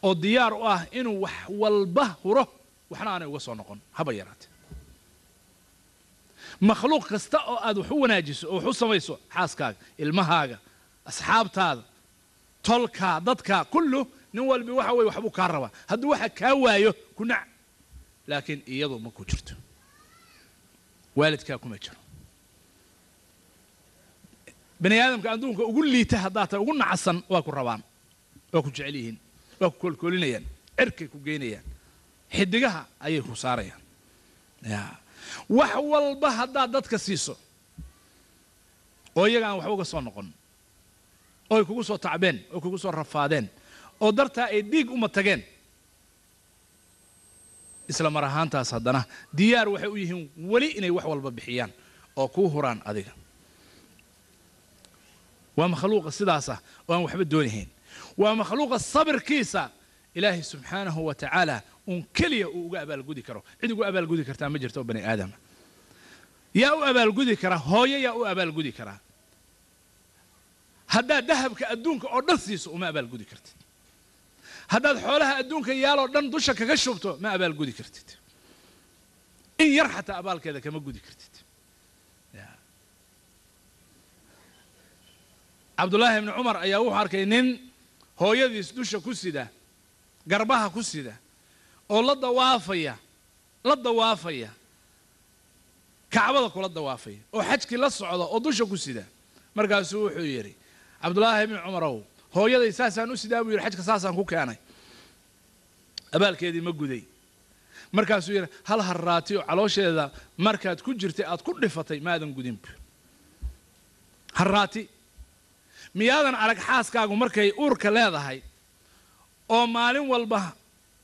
Oo diyaar u ah inuu wax walba huro, waxna aanay uga soo noqon haba yaraate. Makhluuq kasta oo aad wax u wanaajiso oo wax u samayso, xaaskaaga, ilmahaaga, asxaabtaada, tolkaa, dadkaa, kullu nin walbi waxa weye waxbuu kaa rabaa. Hadduu waxa kaa waayo, ku nac. Laakiin iyadu ma ku jirto, waalidkaa kuma jiro. Bani aadamka adduunka ugu liita haddaa tahay, ugu nacasan, waa ku rabaan, waa ku jecel yihiin, waa ku koolkoolinayaan, cirkay ku geynayaan, xidigaha ayay ku saarayaan. Ya wax walba haddaad dadka siiso oo iyaga aan waxba uga soo noqon, oo ay kugu soo tacbeen oo kugu soo rafaadeen oo dartaa ay dhiig uma tageen, isla mar ahaantaas haddana diyaar waxay u yihiin weli inay wax walba bixiyaan oo kuu huraan adiga. Waa makhluuqa sidaasa oo aan waxba doonahayn. Waa makhluuqa sabirkiisa Ilaahay subxaanahu wa tacaala uun keliya uu uga abaalgudi karo. Cid ugu abaalgudi kartaa ma jirto oo bani aadama. Yaa u abaalgudi kara hooyo? Yaa u abaalgudi karaa? Haddaad dahabka adduunka oo dhan siiso, uma abaalgudi kartid. Haddaad xoolaha adduunka yaaloo dhan dusha kaga shubto, ma abaalgudi kartid. In yar xataa abaalkeeda kama gudi kartid. Cabdullaahi ibni Cumar ayaa wuxuu arkay nin hooyadiis dusha ku sida, garbaha ku sida, oo la dawaafaya, la dawaafaya Kacbada, kula dawaafaya oo xajkii la socda oo dusha ku sida. Markaasuu wuxuu yidhi Cabdullaahi ibni Cumarow, hooyaday saasaan u sidaa, buu yidhi, xajka saasaan ku keenay, abaalkeedii ma guday? Markaasuu yidhi, hal harraati oo caloosheeda markaad ku jirtay aad ku dhifatay maadan gudinbu. Harraati miyaadan arag xaaskaagu markay uurka leedahay oo maalin walba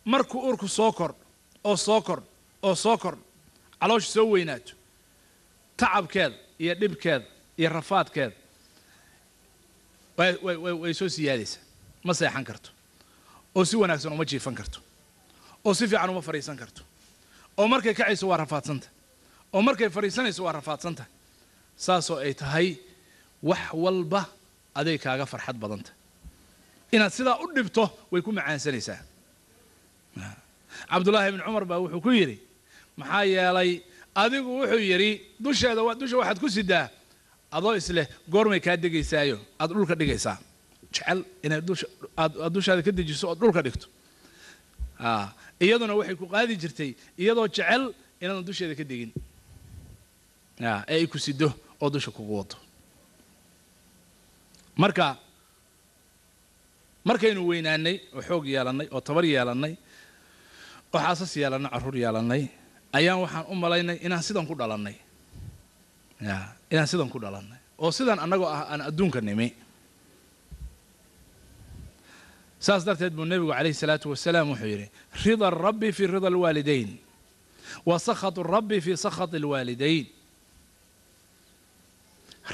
markuu uurku soo kordh oo soo kordh oo soo kordh, caloosha soo weynaato, tacabkeeda iyo dhibkeeda iyo rafaadkeeda way soo siyaadaysaa? Ma seexan karto oo si wanaagsan uma jiifan karto oo si fiican uma fadhiisan karto, oo markay kacayso waa rafaadsanta, oo markay fadhiisanayso waa rafaadsanta. Saasoo ay tahay, wax walba aday kaaga farxad badanta. Inaad sidaa u dhibto way ku macaansanaysaa. Cabdullaahi ibni Cumar baa wuxuu ku yidhi, maxaa yeelay adigu, wuxuu yidhi, dusheeda, dusha waxaad ku sidaa adoo isleh goormay kaa degaysaayo aad dhulka dhigaysaa, jecel inay dusha aad dushaada ka dejiso ood dhulka dhigto. Iyaduna waxay ku qaadi jirtay iyadoo jecel inaadan dusheeda ka degin ee ay ku sido oo dusha kugu wado. Marka markaynu weynaanay oo xoog yeelannay oo tabar yeelannay oo xaasas yeelannay, carruur yeelannay, ayaan waxaan u malaynay inaan sidan ku dhalannay, ya inaan sidan ku dhalannay oo sidan annagoo ah aan adduunka nimi. Saas darteed buu Nebigu calayhi salaatu wasalaam wuxuu yidhi: rida rabbi fi rida alwaalidayn wa sakhatu rabbi fi sakhati alwaalidayn.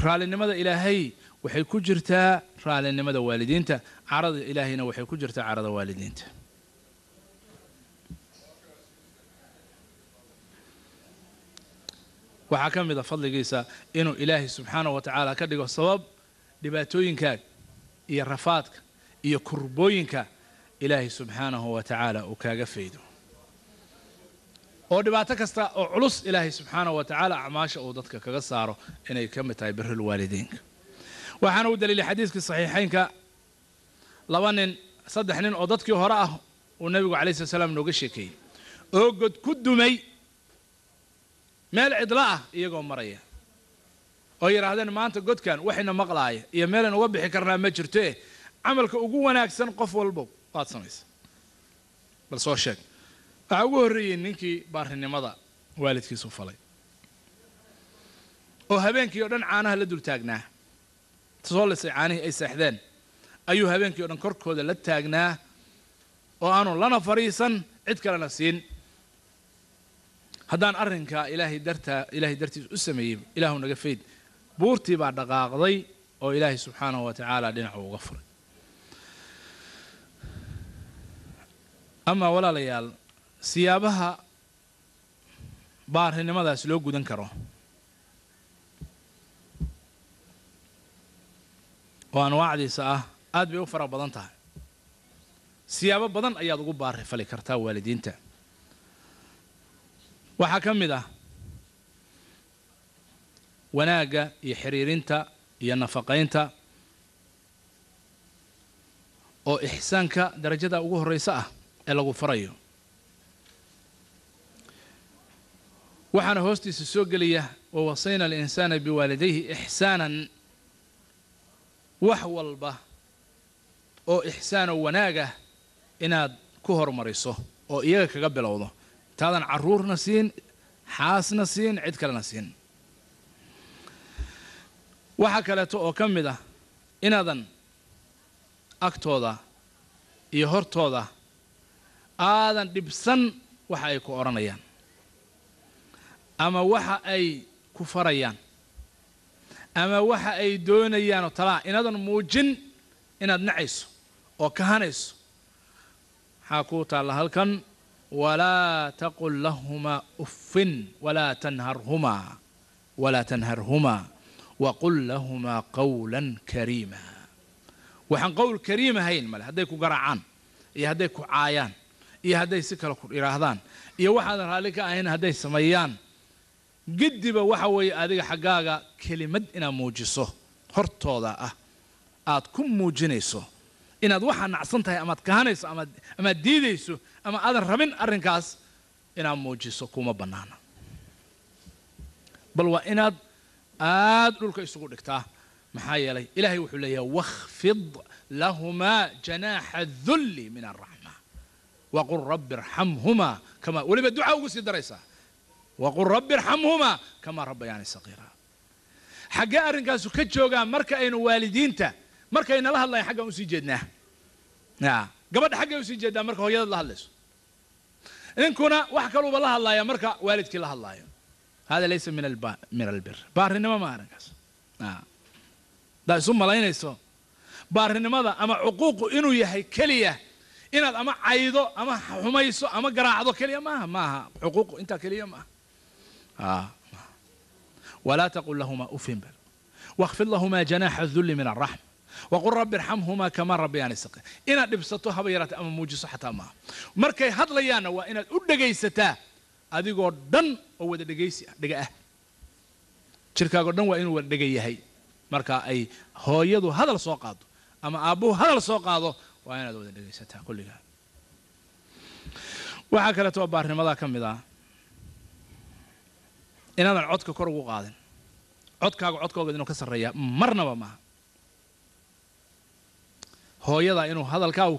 Raallinimada Ilaahay waxay ku jirtaa raallinimada waalidiinta, carada Ilaahayna waxay ku jirtaa carada waalidiinta. Waxaa ka mid a fadligiisa inuu Ilaahay subxaanahu wa tacaala ka dhigo sabab dhibaatooyinkaaga iyo rafaadka iyo kurbooyinka Ilaahay subxaanahu wa tacaala uu kaaga faydo, oo dhibaato kasta oo culus Ilaahay subxaanahu wa tacaala acmaasha uu dadka kaga saaro inay ka mid tahay birul waalidiinka. Waxaana u daliilay xadiiskii saxiixaynka, laba nin, saddex nin oo dadkii hore ah uu Nebigu calayhi slat salaam nooga sheekeeyey, oo god ku dumay meel cidlo ah iyagoo maraya, oo yidhaahdeen, maanta godkan waxayna maqlaaya iyo meelan uga bixi karnaa ma jirtoe, camalka ugu wanaagsan qof walbow waad samaysa, bal soo sheeg. Waxaa ugu horreeyey ninkii baarinimada waalidkiisu falay oo habeenkii o dhan caanaha la dul taagnaa. Soo lisay caanihii ay seexdeen ayuu habeenkii o dhan korkooda la taagnaa oo aanu lana fadhiisan, cid kalena siin. Haddaan arrinkaa Ilaahay dartaa, Ilaahay dartiis u sameeyey, Ilaahu naga fayd. Buurtii baa dhaqaaqday oo Ilaahay subxaanahu wa tacaala dhinacu uga furay. Amaa walaalayaal, siyaabaha baarinimadaas loo gudan karo oo anwaacdiisa ah aad bay u fara badan tahay. Siyaabo badan ayaad ugu baari fali kartaa waalidiinta. Waxaa ka mid ah wanaagga iyo xiriirinta iyo nafaqaynta oo ixsaanka darajada ugu horreysa ah ee lagu farayo. Waxaana hoostiisa soo gelaya wawasayna alinsaana biwaalidayhi ixsaanan, wax walba oo ixsaanoo wanaagah inaad ku horumariso oo iyaga kaga bilowdo, intaadan carruurna siin, xaasna siin, cid kalena siin. Waxaa kaleeto oo ka mid ah inaadan agtooda iyo hortooda aadan dhibsan waxa ay ku odhanayaan ama waxa ay ku farayaan ama waxa ay doonayaan oo talaa, inaadan muujin inaad nacayso oo kahanayso. Maxaa kuu taalla halkan? Walaa taqul lahumaa uffin walaa tanharhumaa walaa tanharhumaa waqul lahumaa qawlan kariima. Waxaan qowl kariim ahayn male, hadday ku garaacaan iyo hadday ku caayaan iyo hadday si kale ku idhaahdaan iyo waxaadan raalli ka ahayn hadday sameeyaan, giddiba waxa weeye adiga xaggaaga kelimad inaad muujiso hortooda ah aad ku muujinayso inaad waxaa nacsan tahay amaad kahanayso amaad diidayso ama aadan rabin arrinkaas inaad muujiso kuma bannaana, bal waa inaad aad dhulka isugu dhigtaa. Maxaa yeelay ilaahay wuxuu leeyahay wakhfid lahumaa janaaxa adulli min alraxma waqul rabbi irxamhumaa kama, weliba duca ugu sii daraysaa, waqul rabbi irxamhumaa kamaa rabbayaani saqiira. Xaggee arrinkaasu ka joogaa marka aynu waalidiinta markaynala hadlayan xaggaan usii jeednaa? Gabadha xaggay usii jeeddaa marka hooyadaad la hadlayso, ninkuna wax kaluuba la hadlaaya marka waalidkii la hadlaayo. Hada laysa min albir, baarinimo ma arrinkaas. Haddaa isu malaynayso baarinimada ama cuquuqu inuu yahay keliya inaad ama caydo ama xumayso ama garaacdo keliya maaha, maaha cuquuqu intaa keliya maaha. Walaa taqul lahumaa ufin bal wakhfid lahumaa janaaxa dulli min alraxma waqul rabbi irxamhumaa kamaa rabbayaani saqiira. Inaad dhibsato haba yaraatee ama muujiso xataa maaha. Markay hadlayaanna waa inaad u dhegaysataa adigoo dhan oo wada dhegaysi ah, dhega ah, jirkaagoo dhan waa inuu wada dhega yahay. Marka ay hooyadu hadal soo qaado ama aabbuhu hadal soo qaado waa inaad wada dhegaysataa kulligaa. Waxaa kaleeto oo baarnimadaa ka mid ah inaadan codka kor ugu qaadin, codkaaga codkooga inuu ka sarreeyaa marnaba maaha. Hooyada inuu hadalkaagu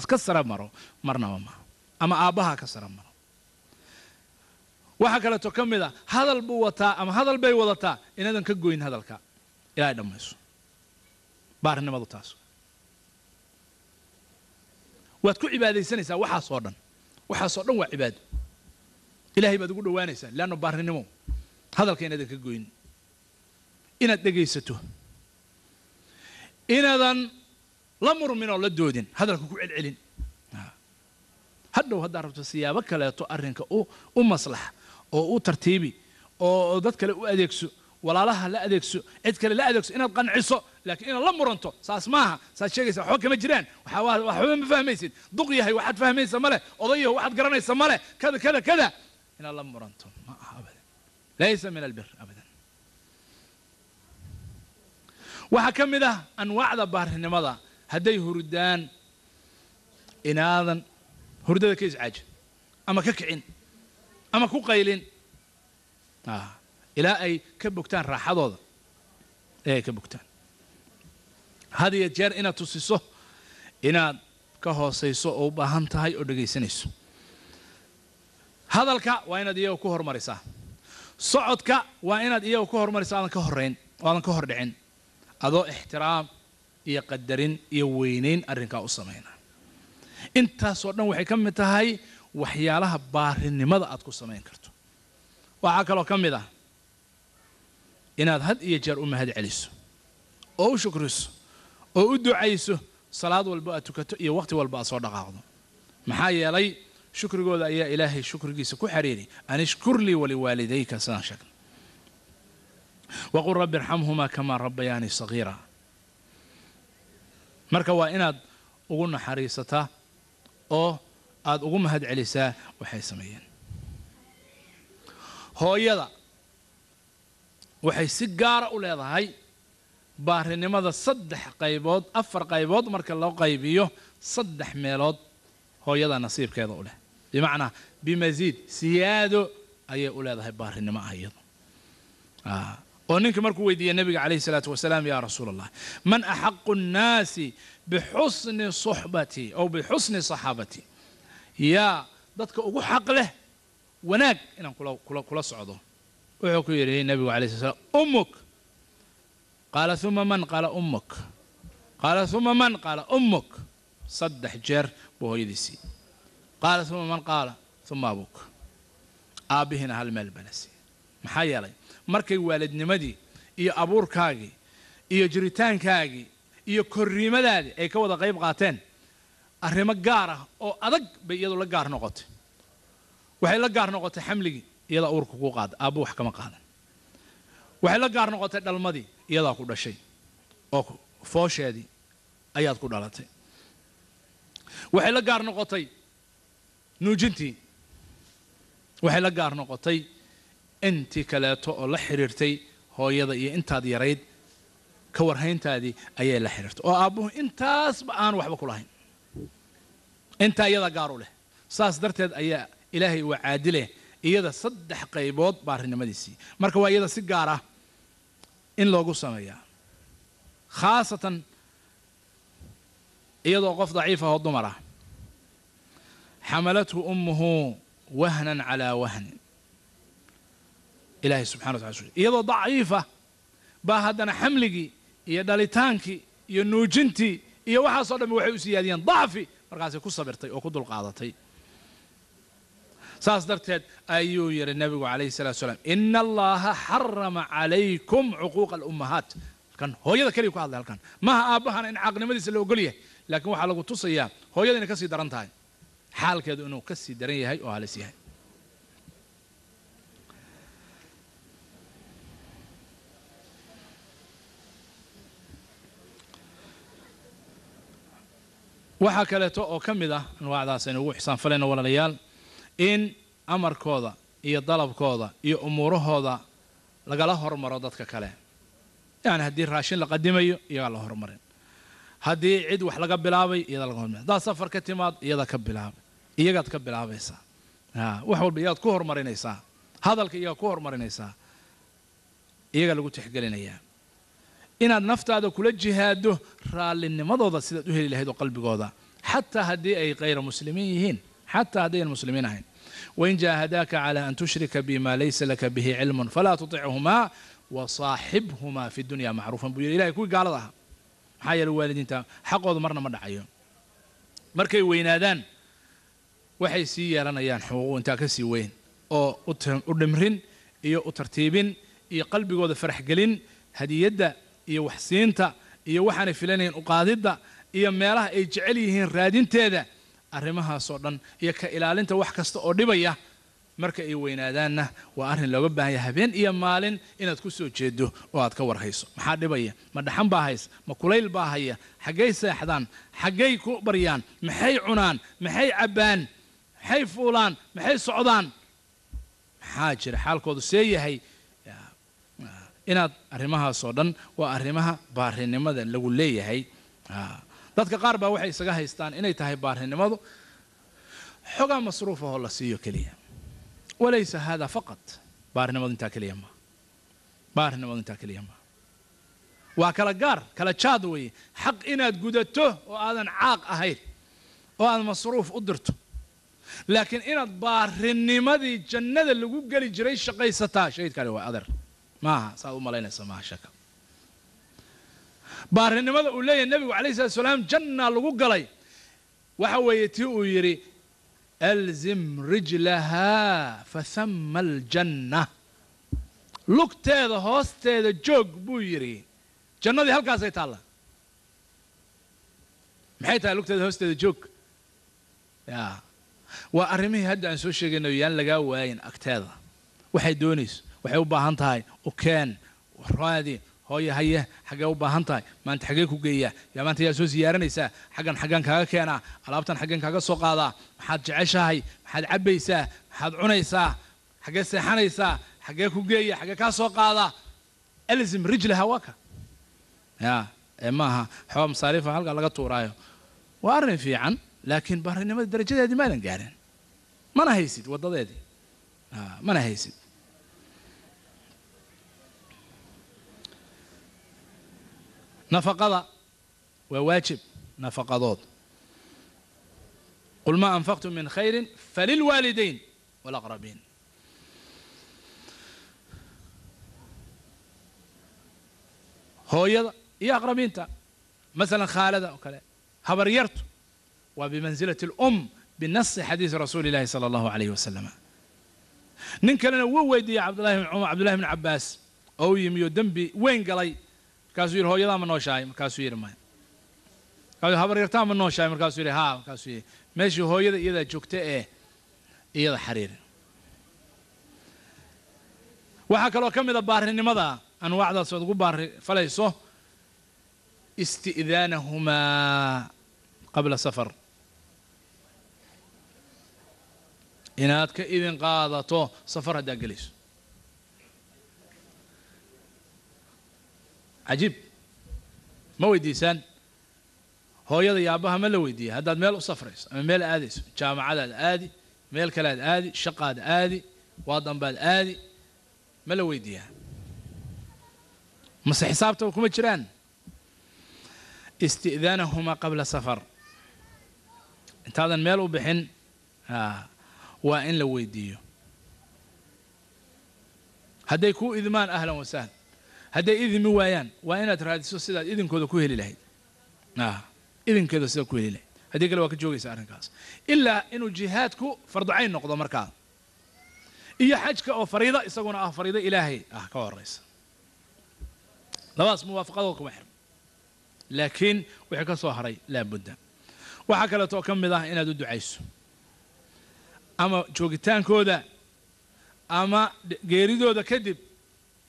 ka sara maro marnaba maaha, ama aabbaha ka sara maro. Waxaa kaleeto ka mid a hadal buu wataa ama hadal bay wadataa inaadan ka goyn hadalka ilaa ay dhammayso. Baarinimadu taas waad ku cibaadaysanaysaa. Waxaasoo dhan, waxaasoo dhan waa cibaado, ilaahay baad ugu dhowaanaysaa. Leanno baarinimo hadalka inaadan ka goyn, inaad dhegaysato, inaadan la murmin oo la doodin, hadalka ku celcelin. Hadhow haddaad rabto siyaabo kaleeto arrinka u maslaxa oo u tartiibi oo dad kale u adeegso, walaalaha la adeegso, cid kale la adeegso inaad qanciso, laakiin inaad la muranto saas maaha. Saad sheegaysa waxba kama jiraan, waxba ma fahmaysid, duq yahay waxaad fahmaysa male, oday yahay waxaad garanaysa male, kada kada kada, inaad la muranto ma aha abadan, laysa min albir abadan. Waxaa ka mid ah anwaacda baarinimada hadday hurdaan inaadan hurdada ka iscaajin ama ka kicin ama ku qaylin ilaa ay ka bogtaan raaxadooda, ee ay ka bogtaan. Had iyo jeer inaad tusiso inaad ka hoosayso oo u baahan tahay oo dhegaysanayso. Hadalka waa inaad iyaga ku horumarisaa, socodka waa inaad iyaga ku horumarisaa, aadan ka horrayn oo aadan ka hor dhicin, adoo ixtiraam iyo qadarin iyo weynayn arrinkaa u samayna. Intaasoo dhan waxay ka mid tahay waxyaalaha baarinimada aad ku samayn karto. Waxaa kaloo ka mid ah inaad had iyo jeer u mahad celiso oo u shukriso oo u ducayso salaad walba aad tukato iyo waqti walba aad soo dhaqaaqdo. Maxaa yeelay shukrigooda ayaa ilaahay shukrigiisa ku xiriiri, an ishkur lii waliwaalidayka, sidaan sheegna. Waqul rabbi irxamhumaa kamaa rabbayaani sagiira. Marka waa inaad ugu naxariisataa oo aad ugu mahad celisaa waxay sameeyeen. Hooyada waxay si gaara u leedahay baarinimada 3 qaybood, 4 qaybood marka loo qaybiyo 3 meelood hooyada nasiibkeeda u leh, bimacnaa bimaziid siyaado ayay u leedahay baarinimo ah iyadu. Oo ninka markuu weydiiyey nabiga calayhi salaatu wasalaam, yaa rasuul allah, man axaqu nnaasi bixusni suxbati aw bixusni saxaabati, yaa dadka ugu xaq leh wanaag inaan kula socdo, wuxuu ku yidhi nabigu calayhi salatu wasalaam, ummuk. Qaala uma man? Qaala ummuk. Qaala uma man? Qaala ummuk. 3 jeer buu hooyadii siiyey. Qaala uma man? Qaala uma abuk. Aabbihina hal meel baa la siiyey. Maxaa yeelay markay waalidnimadii iyo abuurkaagii iyo jiritaankaagii iyo korriimadaadii ay ka wada qayb qaateen, arrimo gaar ah oo adag bay iyadu la gaar noqotay. Waxay la gaar noqotay xamligii, iyada uurka ku qaada, aabbu wax kama qaadan. Waxay la gaar noqotay dhalmadii, iyadaa ku dhashay oo foosheedii ayaad ku dhalatay. Waxay la gaar noqotay nuujintii, waxay la gaar noqotay intii kaleeto oo la xiriirtay hooyada iyo intaad yarayd ka warhayntaadii ayay la xiriirtay, oo aabbuhu intaasba aan waxba ku lahayn, intaa iyada gaar u leh. Saas darteed ayaa ilaahay waa caadile iyada 3 qaybood baarinimadiisii. Marka waa iyada si gaar ah in loogu sameeyaa, khaasatan iyadoo qof daciif ah oo dumar ah. Xamalathu ummuhu wahnan calaa wahnin, ilaahay subxana wa taala iyadoo daciifa baa haddana xamligii iyo dhalitaankii iyo nuujintii iyo waxaasoo dhammi waxay u siyaadiyeen dacfi, markaasay ku sabirtay oo ku dulqaadatay. Saas darteed ayuu yidhi nabigu calayhi salatu wasalaam, ina allaha xarama calaykum cuquuqa alummahaat. Halkan hooyada keliya ku hadlay, halkan maaha aabbahana in caaqnimadiisa la ogol yahay, laakiin waxaa lagu tusayaa hooyada inay ka sii daran tahay, xaalkeedu inuu ka sii daran yahay oo halis yahay. Waxaa kaleeto oo ka mid ah anwaacdaas aynu ugu ixsaanfalayno walaalayaal, in amarkooda iyo dalabkooda iyo umuurahooda lagala hormaro dadka kale. Yani haddii raashin la qadimayo iyagaa la hormarin, haddii cid wax laga bilaabay iyada laga hormarin, haddaad safar ka timaad iyada ka bilaabay, iyagaad ka bilaabaysaa, wax walba iyagaad ku horumarinaysaa, hadalka iyagaad ku horumarinaysaa, iyagaa lagu tixgelinayaa. Inaad naftaada kula jihaado raalinimadooda sidaad u heli lahayd oo qalbigooda, xataa haddii ay kayra muslimiin yihiin, xataa haddaynan muslimiin ahayn. Wain jaahadaaka calaa an tushrika bima laysa laka bihi cilmun falaa tutichumaa wasaaxibhumaa fi dunya macruufan buu yidhi ilahay kuwii gaalada ahaa. Maxaa yeelay waalidiinta xaqooda marna ma dhacayo. Markay weynaadaan waxay sii yeelanayaan xuquuq intaa ka sii weyn, oo u dhimrin iyo u tartiibin iyo qalbigooda faraxgelin, hadiyadda iyo waxsiinta iyo waxaanay filanayn u qaadidda iyo meelaha ay jecel yihiin raadinteeda, arrimahaasoo dhan iyo ka ilaalinta wax kasta oo dhibaya. Marka ay weynaadaanna waa arrin looga baahan yahay habeen iyo maalin inaad ku soo jeedo oo aad ka warhayso. Maxaa dhibaya? Ma dhaxan baa haysa? Ma kulayl baa haya? Xaggay seexdaan? Xaggay ku baryaan? Maxay cunaan? Maxay cabbaan? Maxay fuulaan? Maxay socdaan? Maxaa jira xaalkoodu see yahay? Inaad arrimahaasoo dhan waa arrimaha baarinimada lagu leeyahay. Dadka qaar baa waxay isaga haystaan inay tahay baarinimadu xogaa masruuf ahoo la siiyo keliya. Walaysa hada faqat, baarinimadu intaa keliya ma, baarinimadu intaa keliya ma, waa kala gaar, kala jaad weeye. Xaq inaad gudato oo aadan caaq ahayn oo aad masruuf u dirto, laakiin inaad baarinimadii jannada lagu geli jiray shaqaysataa, shahiidkani waa adeer maaha, saad u malaynaysa maaha shaka. Baarinimada uu leeyahay nebigu calayhi salatu wasalaam janna lagu galay waxa weeye tii uu yidhi alzim rijlahaa fathama aljanna, lugteeda hoosteeda joog buu yidhi, jannadii halkaasay taalla. Maxay tahay lugteeda hoosteeda joog? Ya waa arrimihii hadda aan soo sheegayno, yaan lagaa waayin agteeda waxay doonayso, waxay u baahan tahay u keen, raadi, Hooye haye, xaggee u baahan tahay maanta? Xaggee ku geeyaa? Yaa maanta yaa soo siyaaranaysaa? Xaggan xaggan kaaga keenaa alaabtan, xaggan kaaga soo qaadaa? Maxaad jeceshahay? Maxaad cabbaysaa? Maxaad cunaysaa? Xaggee seexanaysaa? Xaggee ku geeya? Xaggee kaa soo qaadaa? Alzim rijlaha waa ka ya ee maaha xoogaa masaariifa halkaa laga tuuraayo. Waa arrin fiican, laakiin baarinimada darajadeedii maadan gaarin, mana haysid waddadeedii, mana haysid. Nafaqada waa waajib nafaqadood. Qul maa anfaqtum min khayrin falilwaalidayn walaqrabiin. Hooyada iyo aqrabiinta, masalan khaalada oo kale, habaryartu waa bimansilati alum binasi xadiisi rasuuli illahi sala allahu alayhi wasalam. Nin kalena wuu weydiiyey Cabdullahi bn Cumar, Cabdullahi bn Cabbaas oo u yimi oo dembi weyn galay. Markaasuu yidhi, hooyadaa ma nooshahay? Markaasuu yidhi, maya. Markaasuu, habaryartaa ma nooshahay? Markaasuu yidhi, haa. Markaasuu yidhi, meeshii hooyada iyadaa joogta ee iyada xariiri. Waxaa kaloo ka mid a baarinimada anwaacdaas ood ugu baari falayso isti'daanahumaa qabla safar, inaad ka idin qaadato safar haddaad gelayso. Cajiib, ma weydiisaan hooyada iyo aabbaha? Ma la weydiiya haddaad meel u safrayso ama meel aadayso? Jaamacadaad aadi, meel kalead aadi, shaqaad aadi, waadan baad aadi, ma la weydiiyaa mase xisaabtaba kuma jiraan? Isti'daanahumaa qabla safar, intaadan meel u bixin waa in la weydiiyo. Hadday kuu idmaan, ahlan wasahlan. Hadday idimi waayaan, waa inaad raadiso sidaad idinkooda ku heli lahayd, idinkeeda sidaad ku heli lahayd. Haddii kale waa ka joogaysa arrinkaas, ilaa inuu jihaadku farducayn noqdo markaa, iyo xajka oo fariido isaguna ah, fariido ilaahay ah ka horeysa. Labadaas muwaafaqadood kuma xirno, laakiin wixii ka soo haray laabudda. Waxaa kaleeto ka mid ah inaad u ducayso, ama joogitaankooda ama geeridooda kadib.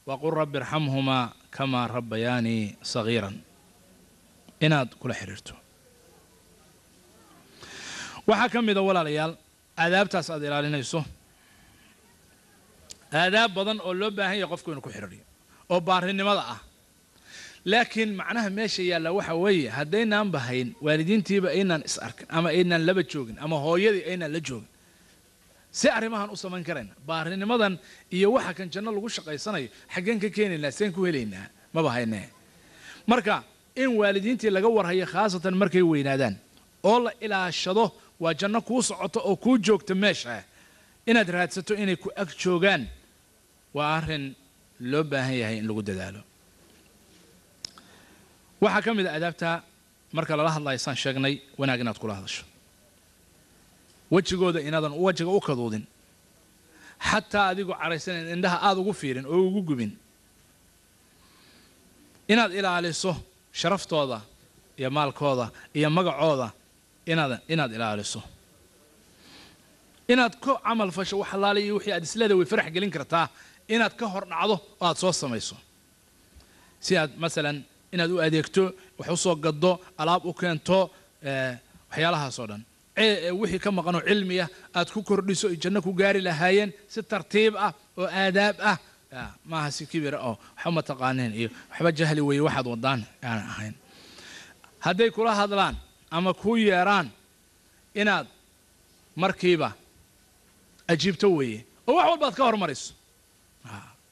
Waqul rabbi irxamhumaa kamaa rabbayaanii sagiiran, inaad kula xiriirto. Waxaa ka mida, walaalayaal, aadaabtaas aad ilaalinayso, aadaab badan oo loo baahan yahay qofku inuu ku xiriiriyo oo baarinimada ah. Laakiin macnaha meesha yaalla waxa weeye, haddaynaan bahayn waalidiintiiba aynaan is arkin ama aynaan laba joogin ama hooyadii aynaan la joogin, si arrimahan u samayn karayna? Baarinimadan iyo waxa kan janno lagu shaqaysanayo xaggeen ka keenaynaa? Seen ku helaynaa? Maba haynee. Marka in waalidiintii laga warhayo, khaasatan markay weynaadaan, oo la ilaashado, waa janno kuu socoto oo kuu joogta meesha. Inaad raadsato inay ku ag joogaan waa arrin loo baahan yahay in lagu dadaalo. Waxaa ka mid a adaabta, marka lala hadlayo, saan sheegnay, wanaag inaad kula hadasho, wejigooda inaadan wejiga u kaduudin, xataa adigoo caraysanayn indhaha aada ugu fiirin oo ugu gubin. Inaad ilaaliso sharaftooda iyo maalkooda iyo magacooda, inaad ilaaliso, inaad ku camal fasho wax allaale iyo wixii aad isleeda way farax gelin kartaa, inaad ka hor dhacdo oo aad soo samayso, si aad masalan inaad u adeegto, wax u soo gaddo, alaab u keento, waxyaalahaas oo dhan, wixii ka maqanoo cilmiya aad ku kordhiso ay janno ku gaari lahaayeen, si tartiib ah oo aadaab ah. Maaha si kibira oo waxba ma taqaaneen iyo waxba jahli weeye waxaad wadaan aanan ahayn. Hadday kula hadlaan ama kuu yeeraan, inaad markiiba ajiibto weeye, oo wax walba aad ka hormariso,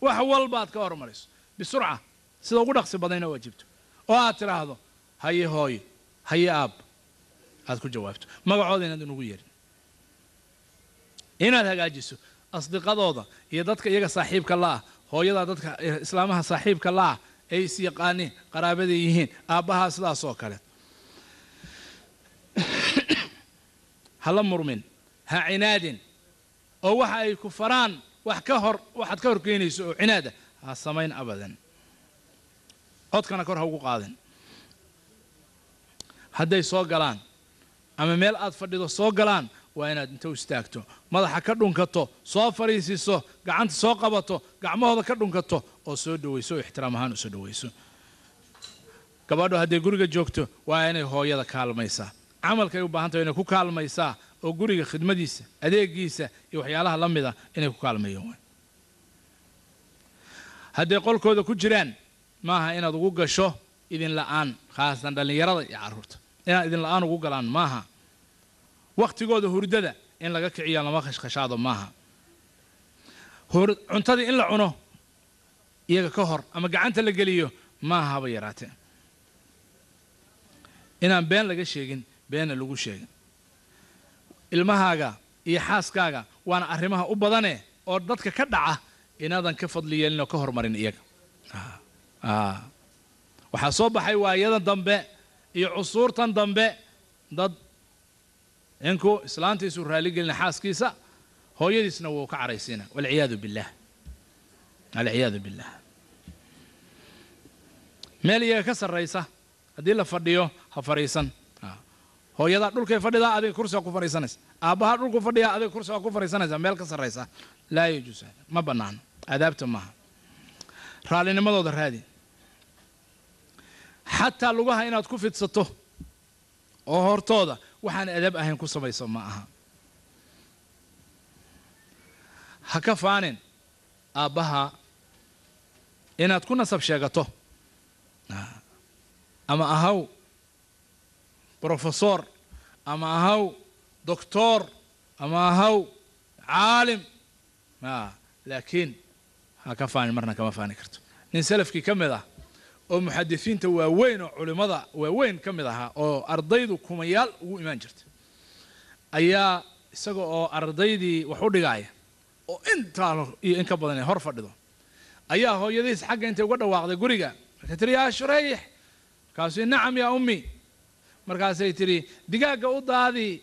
wax walba aad ka hormariso bisurca, sida ugu dhaqsi badan inaad u ajiibto oo aad tidhaahdo haye hooyo, haye aab, aad ku jawaabto magacooda, inaad inugu yeerin. Inaad hagaajiso asdiqadooda iyo dadka iyaga saaxiibka la'ah, hooyada dadka islaamaha saaxiibka la'ah ay is yaqaaniin, qaraabaday yihiin, aabbahaa sidaas oo kale. Ha la murmin, ha cinaadin, oo waxa ay ku faraan wax ka hor waxaad ka hor keenayso oo cinaada ha samayn abadan. Codkana kor ha ugu qaadin. Hadday soo galaan ama meel aad fadhido soo galaan, Waa inaad inta u istaagto, madaxa ka dhunkato, soo fariisiso, gacanta soo qabato, gacmahooda ka dhunkato oo soo dhawayso, oo ixtiraam ahaan u soo dhawayso. Gabadhu hadday guriga joogto waa inay hooyada kaalmaysaa, camalkay u baahan tahay inay ku kaalmaysaa, oo guriga khidmadiisa, adeegiisa iyo waxyaalaha la mida inay ku kaalmeeyaan. Hadday qolkooda ku jiraan maaha inaad ugu gasho idin la'aan, khaasatan dhallinyarada iyo carruurta inaad idin la'aan ugu galaan maaha. Wakhtigooda hurdada in laga kiciyo lama khashkhashaado maaha. Cuntadii in la cuno iyaga ka hor ama gacanta la geliyo maaha haba yaraatee. Inaan been laga sheegin, beenna lagu sheegin ilmahaaga iyo xaaskaaga, waana arrimaha u badane oo dadka ka dhaca, inaadan ka fadli yeelin oo ka hormarin iyaga. Waxaa soo baxay waayadan dambe iyo cusuurtan dambe dad ninku islaantiisuu raaligelina xaaskiisa, hooyadiisna wuu ka caraysiina, walciyaadu billaah, alciyaadu billaah. Meel iyaga ka sarraysa haddii la fadhiyo ha fadhiisan. Hooyadaa dhulkay fadhidaa, adiga kursiga ku fadhiisanaysa. Aabbahaa dhulku fadhiyaa, adiga kursiga ku fadhiisanaysa. Meel ka sarraysa laa yajuus, ma bannaano, aadaabta maaha. Raalinimadooda raadi, xataa lugaha inaad ku fidsato oo hortooda waxaan adab ahayn ku samayso ma aha. Ha ka faanin aabbaha inaad ku nasab sheegato, ama ahaw brofesor, ama ahaw doctor, ama ahaw caalim, laakiin ha ka faanin, marna kama faani karto. Nin salafkii ka mid ah oo muxadisiinta waaweyn oo culimmada waaweyn ka mid ahaa oo ardaydu kumayaal ugu imaan jirta ayaa isaga oo ardaydii wax u dhigaaya oo intaa iyo in ka badan ay hor fadhido ayaa hooyadiis xagga intay uga dhawaaqday guriga. Markay tiri yaa Shurayx, markaasuu nacam yaa ummi. Markaasay tiri digaagga u daadi,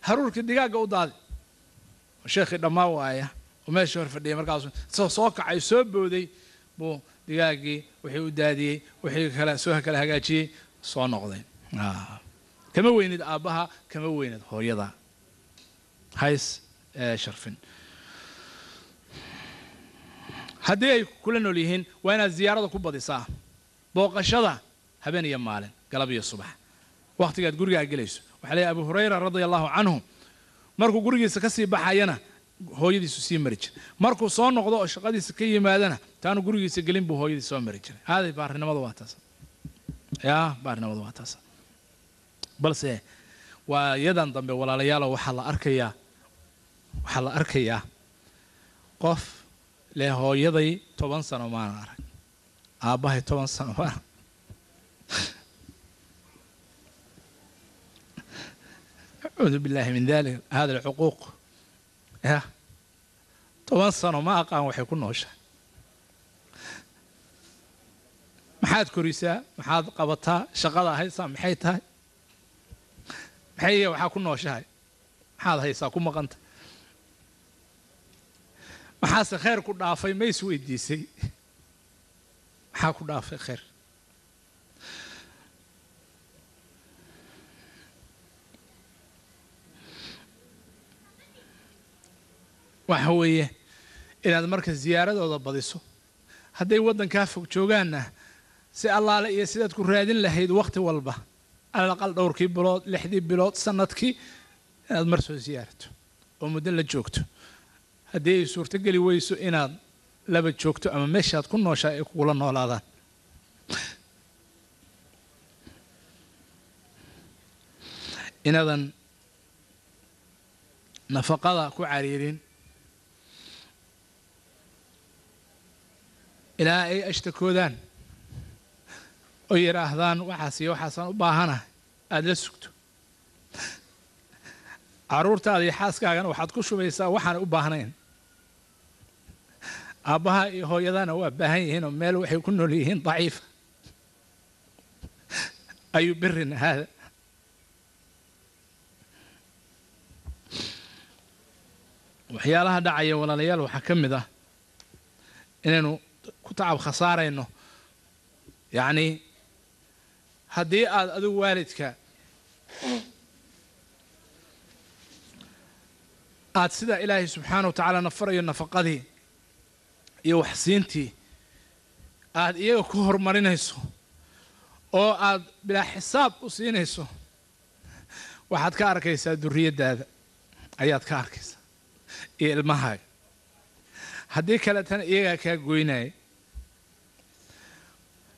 haruurka digaagga u daadi. Sheekhii dhammaa waaya oo meesha hor fadhiyay. Markaasuu isagoo soo kacay, soo booday buu digaaggii wixii u daadiyey, wixii kale soo kala hagaajiyey, soo noqday. Kama weynid aabbaha, kama weynid hooyada, hays sharfin. Haddii ay kula nool yihiin waa inaad ziyaarada ku badisaa, booqashada habeen iyo maalin, galab iyo subax, wakhtigaad gurigaa gelayso. Waxaa leeyahay Abu Hurayra radia allahu canhu markuu gurigiisa ka sii baxayana hooyadiisu sii mari jiray, markuu soo noqdo oo shaqadiisa ka yimaadana taanu gurigiisa gelin buu hooyadiis soo mari jiray. Haaday baarinimadu waa taas, yaa baarinimadu waa taas. Balse waa yadan dambe walaalayaalo, waxaa la arkayaa, waxaa la arkayaa qof leh hooyaday 10 sano maana arag, aabbahay 10 sano maana. Acuudu billahi min dalik hada alcuquuq. Ya 10 sano ma aqaan waxay ku nooshahay, maxaad korisaa, maxaad qabataa, shaqada haysaa maxay tahay, maxay waxaa ku nooshahay, maxaad haysaa ku maqanta, maxaase khayr ku dhaafay, ma is weydiisay maxaa ku dhaafay khayr? Waxa weeye inaad marka ziyaaradooda badiso. Hadday waddankaa fog joogaanna si allaale iyo sidaad ku raadin lahayd wakhti walba, alal aqal dhowrkii bilood, 6dii bilood, sanadkii inaad mar soo siyaarato oo muddo la joogto. Haddii ay suurtogeli weyso inaad laba joogto ama meeshaad ku nooshahay ay kugula noolaadaan. Inaadan nafaqada ku cariirin ilaa ay ashtakoodaan oo yidhaahdaan waxaas iyo waxaasaan u baahanahay, aada la sugto. Carruurtaada iyo xaaskaagana waxaad ku shubaysaa waxaanay u baahnayn. Aabbaha iyo hooyadana waa baahan yihiin oo meel waxay ku nool yihiin daciifa. Ayu birin haada? Waxyaalaha dhacaya walaalayaal waxaa ka mid ah inaynu ku tacab khasaarayno. Yacni haddii aad adigu waalidka Aad sidaa Ilaahay subxaana wa tacaala nafarayo nafaqadii iyo waxsiintii aad iyaga ku horumarinayso oo aad bilaa xisaab u siinayso, waxaad ka arkaysaa duriyaddaada ayaad ka arkaysaa iyo ilmahaaga. Haddii kaletana iyagaa kaa goynaya.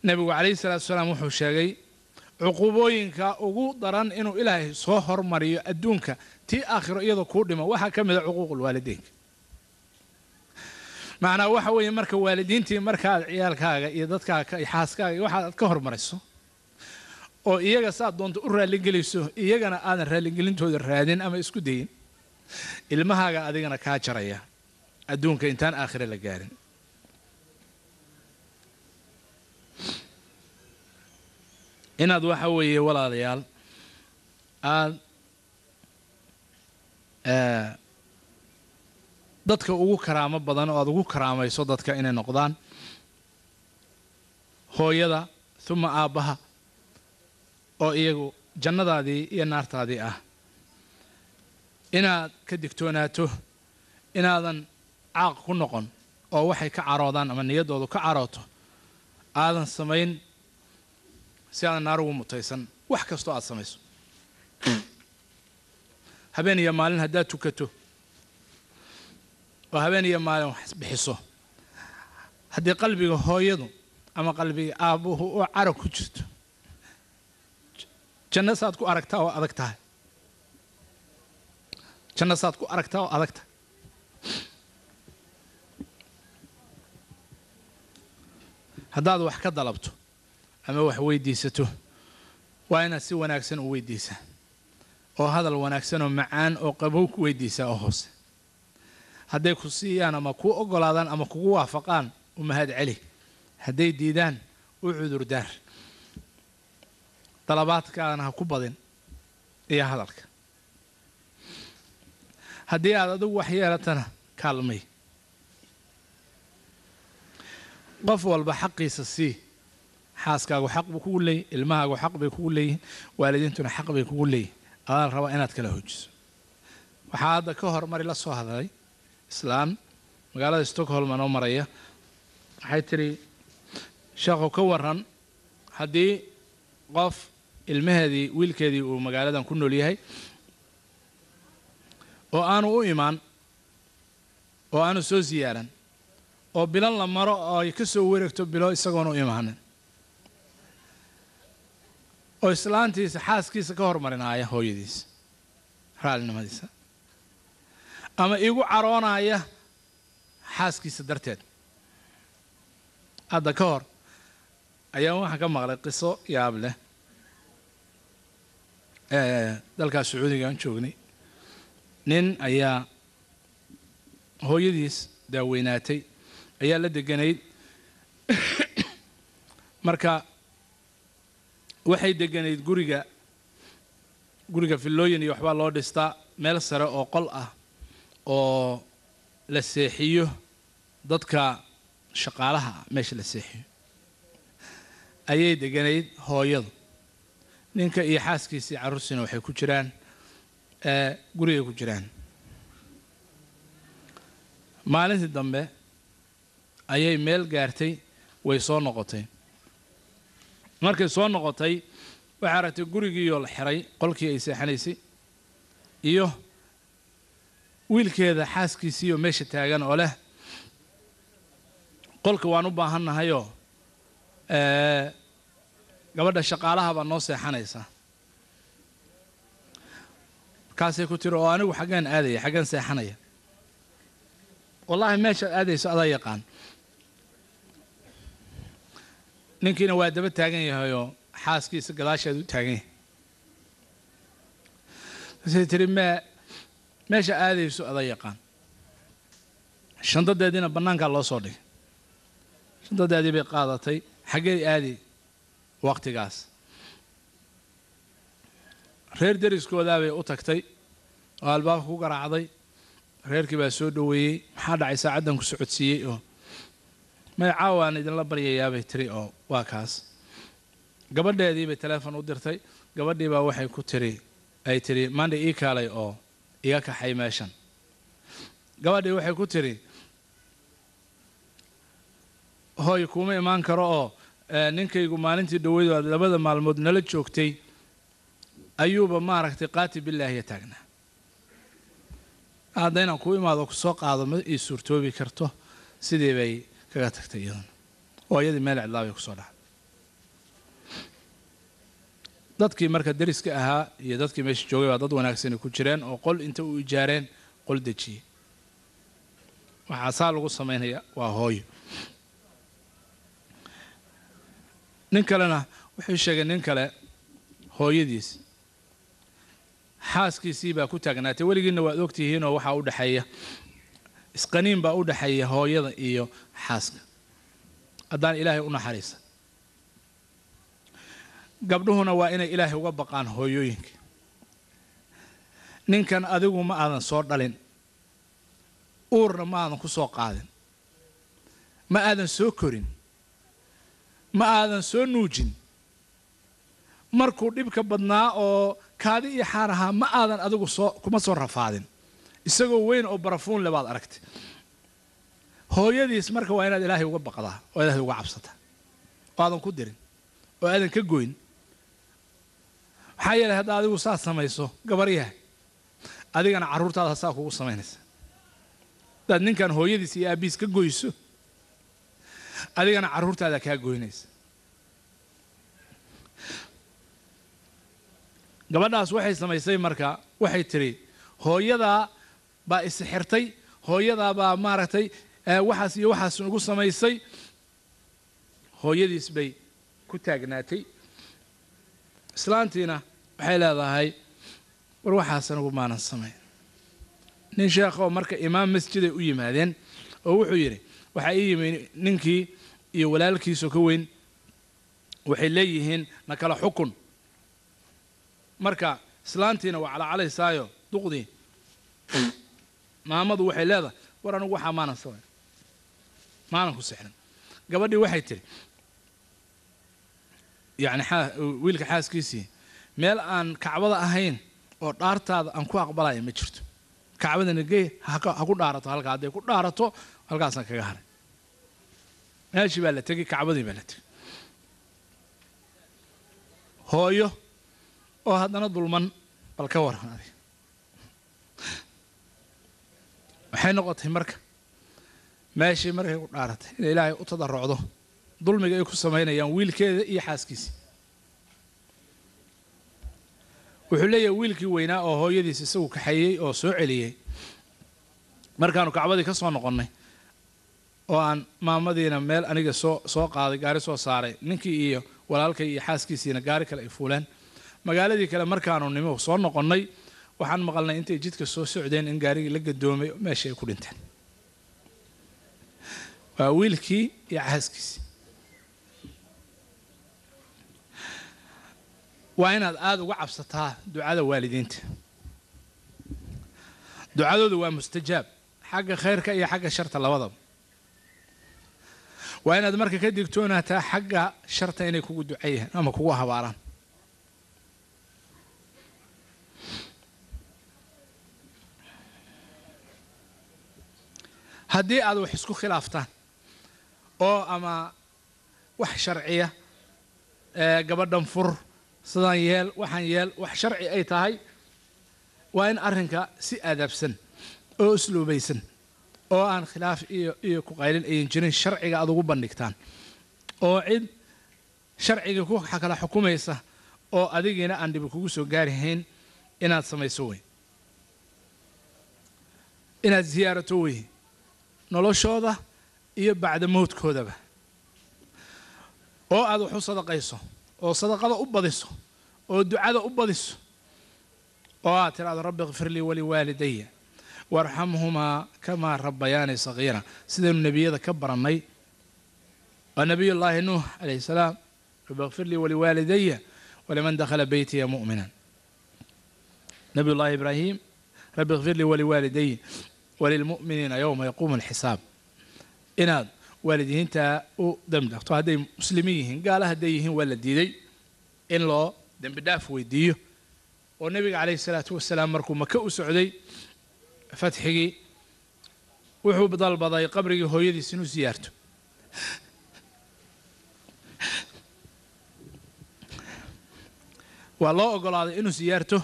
Nebigu calayhi salaatu wasalaam wuxuu sheegay cuqubooyinka ugu daran inuu Ilaahay soo hormariyo adduunka, tii aakhiro iyadoo kuu dhimo, waxaa ka mid a cuquuqul waalideynka. Macnaa waxa weeye marka waalidiintii markaad ciyaalkaaga iyo dadkaaga iyo xaaskaaga iyo waxaad ka hormariso oo iyaga saad doonto u raalligelayso, iyagana aadan raalligelintooda raadin ama isku dayin, ilmahaaga adigana kaa jaraya adduunka intaan aakhire la gaarin. Inaad waxa weeye walaalayaal aad dadka ugu karaamo badan oo aad ugu karaamayso dadka inay noqdaan hooyada uma aabbaha oo iyagu jannadaadii iyo naartaadii ah. Inaad ka digtoonaato inaadan caaq ku noqon oo waxay ka caroodaan ama niyaddoodu ka carooto aadan samayn si aadan naar ugu mutaysan wax kastoo aad samayso. Habeen iyo maalin haddaad tukato oo habeen iyo maalin wax bixiso, haddii qalbiga hooyadu ama qalbiga aabbuhu oo carag ku jirto, janno saad ku aragtaa oo adag tahay, janno saad ku aragtaa oo adag tahay. Haddaad wax ka dalabto ama wax weydiisato, waa inaad si wanaagsan u weydiisaa oo hadal wanaagsan oo macaan oo qabow ku weydiisaa oo hoose. Hadday ku siiyaan ama kuu oggolaadaan ama kugu waafaqaan, u mahad celi. Hadday diidaan, u cudurdaar. Dalabaadkaadana ha ku badin iyo hadalka. Haddii aad adigu wax yeelatana kaalmay. Qof walba xaqiisa sii. Xaaskaagu xaq buu kugu leeyahy, ilmahaagu xaq bay kugu leeyihin, waalidiintuna xaq bay kugu leeyihin. Adaa la rabaa inaad kala hoojiso. Waxaa hadda ka hor mari la soo hadlay islaan magaalada Stockholm anoo maraya. Waxay tidhi, sheekhu ka waran haddii qof ilmaheedii wiilkeedii uu magaaladan ku nool yahay oo aanu u imaan oo aanu soo siyaaran oo bilo la maro oo ay ka soo wareegto bilo isagoon u imaanin, oo islaantiisa xaaskiisa ka hormarinaya hooyadiisa raallinimadiisa ama igu caroonaya xaaskiisa darteed. Hadda ka hor ayaa waxaan ka maqlay qiso yaab leh. Dalkaas Sacuudiga aan joognay, nin ayaa hooyadiis daaweynaatay ayaa la deganayd. Marka waxay deganayd guriga villooyin iyo waxbaa loo dhistaa, meel sare oo qol ah oo la seexiyo dadka shaqaalaha ah, meesha la seexiyo ayay deganayd hooyadu. Ninka iyo xaaskiisii carruurtiina waxay ku jiraan gurigay ku jiraan. Maalintii dambe ayay meel gaartay, way soo noqotay. Markay soo noqotay waxay aragtay gurigiioo la xiray, qolkii ay seexanaysay, iyo wiilkeeda xaaskiisiioo meesha taagan oo leh qolka waan u baahannahayoo gabadha shaqaalaha baa noo seexanaysa. Markaasay ku tiri, oo anigu xaggaan aadaya, xaggaan seexanaya? Wallaahi meeshaad aadayso adaa yaqaan. Ninkiina waa daba taagan yahayoo xaaskiisa gadaasheeda u taagan yahay. Markaasay tiri, meesha aadayso adaa yaqaan. Shandadeediina bannaankaa loo soo dhigay. Shandadeedii bay qaadatay. Xaggee aadi waqtigaas? Reer deriskoodaa bay u tagtay oo albaabka ku garaacday. Reerkii baa soo dhoweeyey. Maxaa dhacay saacaddan ku socodsiiyey? Oo may caawaan idinla baryayaa bay tiri. Oo waa kaas. Gabadheedii bay teleefon u dirtay. Gabadhii baa waxay ku tiri, ay tiri, maandha ii kaalay oo iga kaxay meeshan. Gabadhii waxay ku tiri hooy kuma imaan karo oo ninkaygu maalintii dhaweyd aad labada maalmood nala joogtay ayuuba maaragtay qaati billaahi taagnaa. Hadda inaan kuu imaado ku soo qaado ma ii suurtoobi karto. Sidii bay kaga tagtay iyaduna oo iyadii meel cidlaa bay kusoo dhacday. Dadkii marka deriska ahaa iyo dadkii meesha joogay baa dad wanaagsani ku jireen oo qol inta u ijaareen qol dejiyey. Waxaa saa lagu samaynaya waa hooyo. Nin kalena wuxuu sheegay nin kale hooyadiis xaaskiisii baa ku taagnaatay. Weligiinna waad ogtihiinoo waxaa u dhexeeya isqaniin baa u dhexeeya hooyada iyo xaaska haddaan ilaahay u naxariisa. Gabdhuhuna waa inay ilaahay uga baqaan hooyooyinka. Ninkan adigu ma aadan soo dhalin, uurna ma aadan ku soo qaadin, ma aadan soo korin, ma aadan soo nuujin. Markuu dhibka badnaa oo kaadi iyo xaar ahaa ma aadan adigu soo kuma soo rafaadin. Isagoo weyn oo barafuun le baad aragtay. Hooyadiis marka waa inaad ilaahay uga baqdaa oo ilaahay uga cabsataa oo aadan ku dirin oo aadan ka goyn. Maxaa yeelay hadda adigu saas samayso gabaryahay, adigana carruurtaada saa kugu samaynaysa. Haddaad ninkan hooyadiis iyo aabbihiis ka goyso, adigana carruurtaada kaa goynaysa. Gabadhaas waxay samaysay marka waxay tiri hooyadaa baa isixirtay, hooyadaa baa maaragtay waxaas iyo waxaas ugu samaysay. Hooyadiis bay ku taagnaatay. Islaantiina waxay leedahay war waxaas anigu maanan samayn. Nin sheekh oo marka imaam masjiday u yimaadeen oo wuxuu yidhi waxaa ii yimi ninkii iyo walaalkiisoo ka weyn, waxay leeyihiin na kala xukun. Marka islaantiina waa calacalaysaayo duqdii maamadu waxay leedahay war anigu waxaa maanan samayn, maanan ku sixrin. Gabadhii waxay tiri yacni wiilka xaaskiisii meel aan kacbada ahayn oo dhaartaada aan ku aqbalaya ma jirto. Kacbadana gey ha ku dhaarato halkaa, hadday ku dhaarato halkaasaan kaga haray. Meeshii baa la tegey, kacbadii baa la tegey. Hooyo oo haddana dulman bal ka waran adiga. Waxay noqotay marka meeshii markay ku dhaaratay inay ilaahay u tadarrucdo dulmiga ay ku samaynayaan wiilkeeda iyo xaaskiisa. Wuxuu leeyahay wiilkii weynaa oo hooyadiis isagu kaxeeyey oo soo celiyey markaanu kacbadii ka soo noqonnay oo aan maamadiina meel aniga soo qaaday gaari soo saaray, ninkii iyo walaalkay iyo xaaskiisiina gaari kale ay fuuleen. Magaaladii kale markaanu nimo soo noqonnay waxaan maqalnay intay jidka soo socdeen in gaarigii la gadoomay oo meeshii ay ku dhinteen. Waa wiilkii iyo xaaskiisii. Waa inaad aada uga cabsataa ducada waalidiinta. Ducadoodu waa mustajaab xagga khayrka iyo xagga sharta labadaba. Waa inaad marka ka digtoonaataa xagga sharta inay kugu duceeyaan ama kugu habaaraan. Haddii aad wax isku khilaaftaan oo ama wax sharciya gabadhan fur, sidaan yeel, waxaan yeel, wax sharci ay tahay, waa in arrinka si aadaabsan oo usluubaysan oo aan khilaaf iyo ku qaylin ayan jirin sharciga aad ugu bandhigtaan oo cid sharciga ku kala xukumaysa oo adigiina aan dhibi kugu soo gaarihayn inaad samayso wey, inaad siyaarato wey noloshooda iyo bacda mowdkoodaba, oo aad wax u sadaqayso oo sadaqada u badiso oo ducada u badiso oo aad tiraahdo rabbi ighfir lii waliwaalidaya warxamhumaa kamaa rabbayaani sagiira. Sidaynu nebiyada ka barannay waa nabiyullaahi nuux calayhi salaam, rabbi ighfir lii waliwaalidaya waliman dakhala beytiya mu'minan. Nabiyullaahi ibraahim, rabbi ighfir lii waliwaalidaya walilmu'miniina yowma yaquumu alxisaab. Inaad waalidiinta u dembi dhaafto hadday muslimiin yihiin, gaala hadday yihiin waa la diiday in loo dembi dhaaf weydiiyo. Oo nebiga calayhi salaatu wasalaam markuu maka u socday fatxigii Wuxuu dalbaday qabrigii hooyadiis inuu siyaarto. Waa loo ogolaaday inuu siyaarto,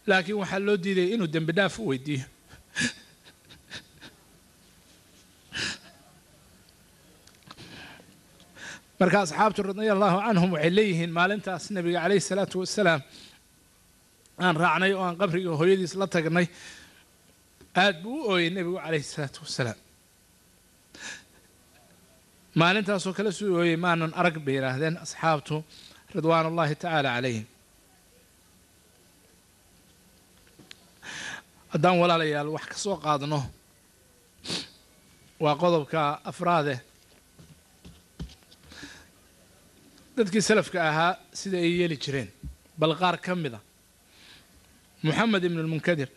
laakiin waxaa loo diiday inuu dembi dhaaf u weydiiyo. Marka asxaabtu radia allahu canhum waxay leeyihiin maalintaas nabiga calayhi salaatu wasalaam aan raacnay oo aan qabriga hooyadiis la tagnay, aad buu u ooyey nebigu calayhi salaatu wasalaam. Maalintaasoo kale suu ooyey maanan arag bay yidhaahdeen asxaabtu ridwaan ullahi tacaala calayhim. Haddaan walaalayaal wax ka soo qaadno, waa qodobka afraade, dadkii salafka ahaa sida ay yeeli jireen bal qaar ka mida. Moxamed ibn lmunkadir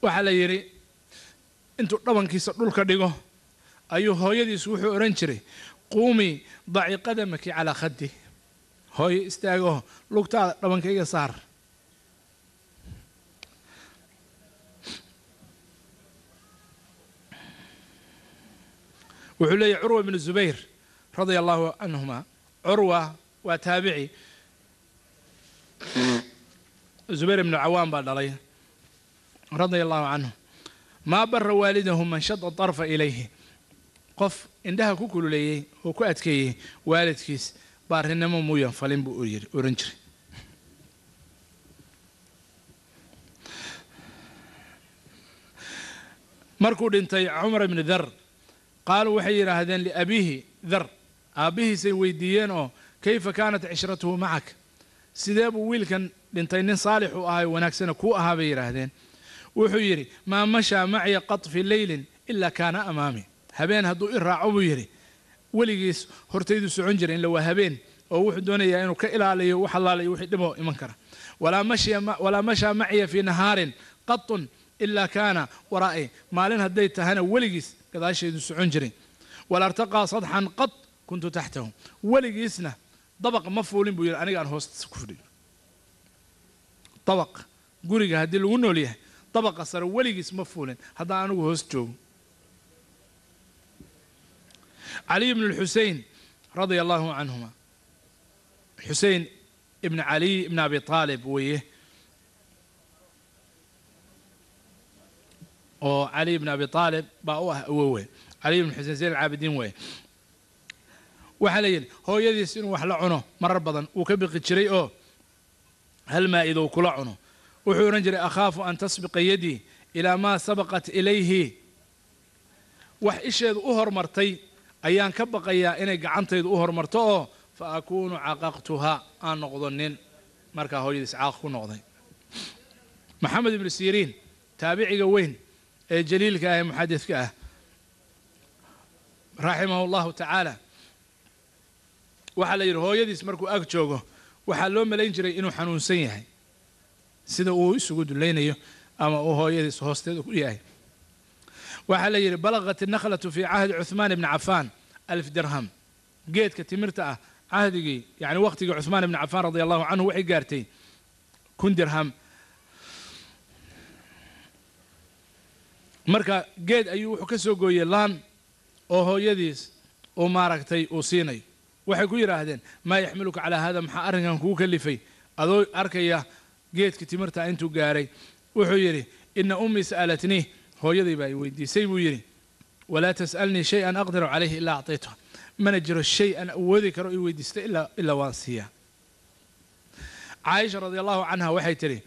waxaa la yidhi intuu dhabankiisa dhulka dhigo ayuu hooyadiisu wuxuu odhan jiray quumii daci qadamaki calaa khaddi, hooyo istaagoo lugtaada dhabankayga saar. Wuxuu leeyahy Curwa ibnu Zubayr radia allahu canhuma, Curwa waa taabici, Zubayr ibnu Cawaam baa dhalay radia allahu canhu. Maa bara waalidahu man shada طarfa ilayhi, qof indhaha ku kululeeyey oo ku adkeeyey waalidkiis baarinimo muuyan falin buu oran jiray. Markuu dhintay Cumar ibni Dar, qaaluu waxay yidhaahdeen liabiihi Dar, aabbihiisay weydiiyeen oo kayfa kaanat cishratuhu macak, sidee buu wiilkan dhintay nin saalix u ahay wanaagsana kuu ahaa bay yidhaahdeen. Wuxuu yidhi maa mashaa maciya qad fi leylin ilaa kaana amaami, habeen hadduu i raaco buu yidhi weligiis hortaydu socon jiray, inla waa habeen oo wuxuu doonayaa inuu ka ilaaliyo wax allaalayo wixii dhiboo iman kara. Walaa mashaa maciya fii nahaarin qatun ilaa kaana waraa'i, maalin hadday tahana weligiis gadaashaydu socon jiray. Walaa irtaqaa sadxan qad kuntu taxtahu, weligiisna dabaq ma fuulin buu yidhi aniga aan hoostiisa ku fadhiyo. Dabaq guriga haddii lagu nool yahay dabaqa sare weligiis ma fuulin haddaan anigu hoos joogo. Caliy ibn Lxusein radia allahu canhuma, Xusein ibn Caliy ibn Abi Aalib weeye, oo Cali ibn Abi Aalib baa u ah awowe, Caliy ibn Xusein Zayn alcaabidiin weeye. Waxaa la yidhi hooyadiis inuu wax la cuno marar badan wuu ka biqi jiray oo hal maa'idow kula cuno. Wuxuu odhan jiray akhaafu an tasbiqa yadii ilaa maa sabaqat ilayhi, wax isheedu u hormartay ayaan ka baqayaa inay gacantaydu u hormarto oo fa akuunu caqaqtuha, aan noqdo nin markaa hooyadiis caaq ku noqday. Maxamed ibnu Siriin taabiciga weyn ee jaliilka ah ee muxadidka ah raximahu allahu tacaala, waxaa la yidhi hooyadiis markuu ag joogo waxaa loo malayn jiray inuu xanuunsan yahay sida uu isugu dulaynayo ama uu hooyadiis hoosteeda ku yahay. Waxaa la yidhi balaqat innakhlatu fii cahdi Cuhmaan ibni Cafaan 1000 dirham, geedka timirta ah cahdigii yani waqtigii Cuhmaan ibni Cafaan radia allahu canhu waxay gaartay 1000 dirham. Marka geed ayuu wuxuu ka soo gooyey laan oo hooyadiis uu maaragtay uu siinayo. Waxay ku yidhaahdeen maa yaxmiluka calaa hada, maxaa arrinkan kugu kalifay adoo arkaya geedka timirta intuu gaaray? Wuxuu yidhi ina ummii sa'alatnii, hooyaday baa i weydiisay buu yidhi, walaa tas'alnii shay-an aqdiru calayhi ilaa actaytuha, mana jiro shay aan awoodi karo i weydiista ilaa waan siiyaa. Caaisha radia allahu canha waxay tidhi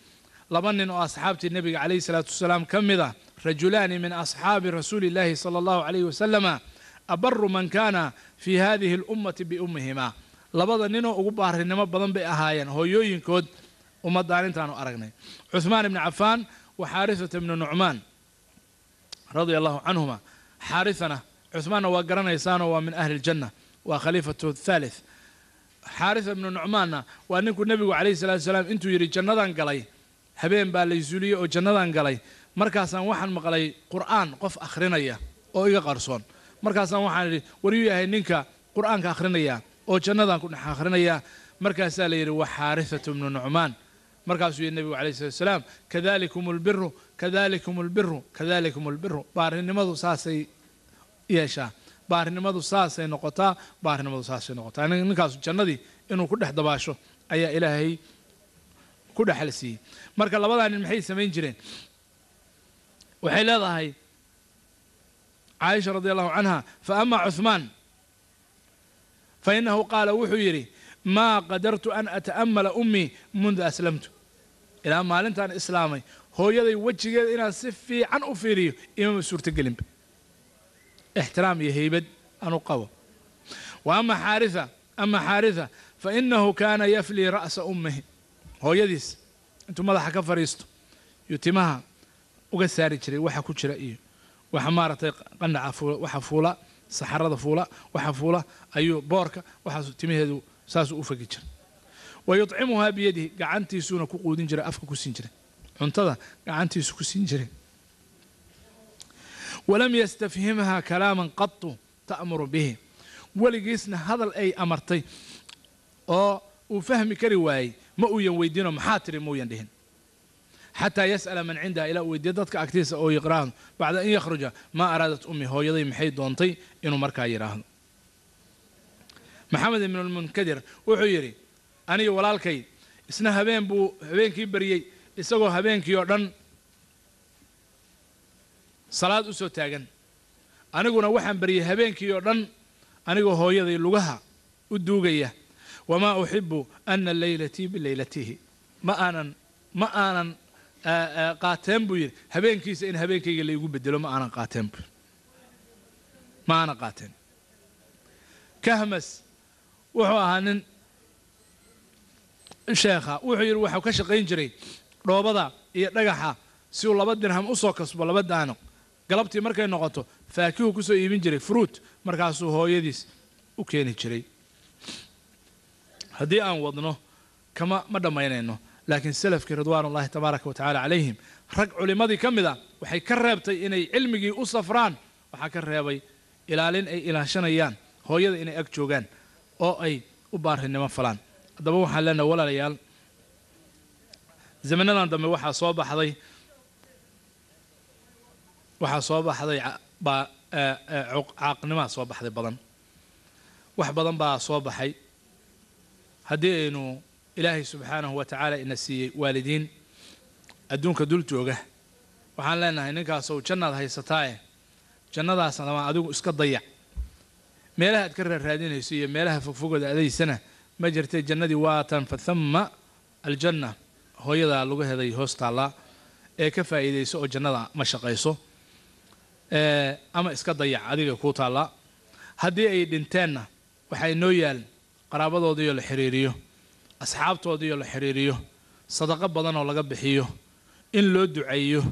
laba nin oo asxaabtii nebiga calayhi salaatu wasalaam ka mid ah, rajulaani min asxaabi rasuuli illahi sala allahu calayhi wasalama abaru man kaana fii hadihi alummati biummihima, labada ninoo ugu baarinimo badan bay ahaayeen hooyooyinkood ummaddaan intaanu aragnay, Cuhmaan ibni Cafaan wa Xaarisata ibnu Nucmaan radia allahu canhuma. Xaarisana Cuhmaanna waa garanaysaanoo waa min ahli aljanna, waa khaliifatu thalith. Xaarisa ibnu Nucmaanna waa ninkuu nebigu calayhi salatu wasalaam intuu yidhi jannadan galay, habeen baa lay zuuliyey oo jannadan galay, markaasaan waxaan maqlay qur'aan qof akhrinaya oo iga qarsoon, markaasaan waxaan idhi waryuu yahay ninka qur'aanka akhrinaya oo jannadan ku dhex akhrinaya? Markaasaa la yidhi waa Xaarisatu ibnu Nucmaan. Markaasuu yihi Nebigu calayhi salatu wasalaam, kadalikum albiru, kadalikum albiru, kadalikum albiru. Baarinimadu saasay yeeshaa, baarinimadu saasay noqotaa, baarinimadu saasay noqotaa. Ninkaasu jannadii inuu ku dhex dabaasho ayaa Ilaahay ku dhexal siiyey. Marka labadaa nin maxay samayn jireen? Waxay leedahay Caaisha radi allahu canha, fa ama Cuثmaan fa inahu qaala, wuxuu yidhi, maa qadartu an ata'amala ummii mundu aslamtu, ilaa maalintaan islaamay hooyaday wejigeeda inaan si fiican u fiiriyo imama suurtogelinba, ixtiraam iyo heybad aan u qabo. Wa ama Xaaritha fa inahu kaana yaflii ra'sa ummihi, hooyadiis intuu madaxa ka fadhiisto yuu timaha uga saari jiray waxa ku jira iyo waxa maaragtay qandhaca fuula, waxa fuula, saxarada fuula, waxa fuula ayuu boorka waxaas timaheedu saasuu u fagi jiray. Wa yuطcimuhaa biyadihi, gacantiisuuna ku quudin jiray, afka ku siin jiray cuntada, gacantiisu ku siin jiray. Walam yastafhimhaa kalaaman qatu ta'muru bihi, weligiisna hadal ay amartay oo uu fahmi kari waayey ma uuyan weydiinoo maxaa tiri mauyan dhihin, xataa yas'ala man cindaha, ilaa uu weydiiyo dadka agtiisa oo yaqraahdo bacda an yakhruja, maa araadat ummi, hooyaday maxay doontay inuu markaa yidhaahdo. Maxamed ibn lmunkadir wuxuu yidhi, aniga walaalkay isna habeen buu habeenkii baryey isagoo habeenkii oo dhan salaad u soo taagan, aniguna waxaan baryey habeenkii oo dhan anigoo hooyaday lugaha u duugaya. Wamaa uxibu ana leylatii bileylatihi, ma aanan qaateen buu yidhi habeenkiisa in habeenkayga laygu bedelo, ma aanan qaateen buu, ma aanan qaateen. Kahmas wuxuu ahaa nin sheekha. Wuxuu yidhi, waxuu ka shaqayn jiray dhoobada iyo dhagaxa si uu 2 dirham u soo kasbo, 2 daaniq. Galabtii markay noqoto faakihu kusoo iibin jiray, fruit, markaasuu hooyadiis u keeni jiray. Haddii aan wadno kama ma dhammaynayno, laakiin salafkii ridwaanullahi tabaaraka wa tacaala calayhim, rag culimmadii ka mid a waxay ka reebtay inay cilmigii u safraan, waxaa ka reebay ilaalin ay ilaashanayaan hooyada inay ag joogaan oo ay u baarinimo falaan. Haddaba waxaan leenahay, walaalayaal, zamanadan dambe waxaa soo baxday baa caaqnimaa soo baxday badan, wax badan baa soo baxay. Haddii aynu Ilaahay subxaanahu wa tacaala ina siiyey waalidiin adduunka dul jooga, waxaan leenahay, ninkaasow jannaad haysataaye, jannadaasna ama adigu iska dayac, meelaha aad ka raaraadinayso iyo meelaha fogfogooda adaysana ma jirtay. Jannadii waatan, fa thama aljanna, hooyadaa lagu heday hoos taallaa ee ka faa'iidayso oo jannada ma shaqayso ama iska dayac, adiga kuu taallaa. Haddii ay dhinteenna waxaa inoo yaal qaraabadoodiioo la xiriiriyo, asxaabtoodiioo la xiriiriyo, sadaqo badan oo laga bixiyo, in loo duceeyo,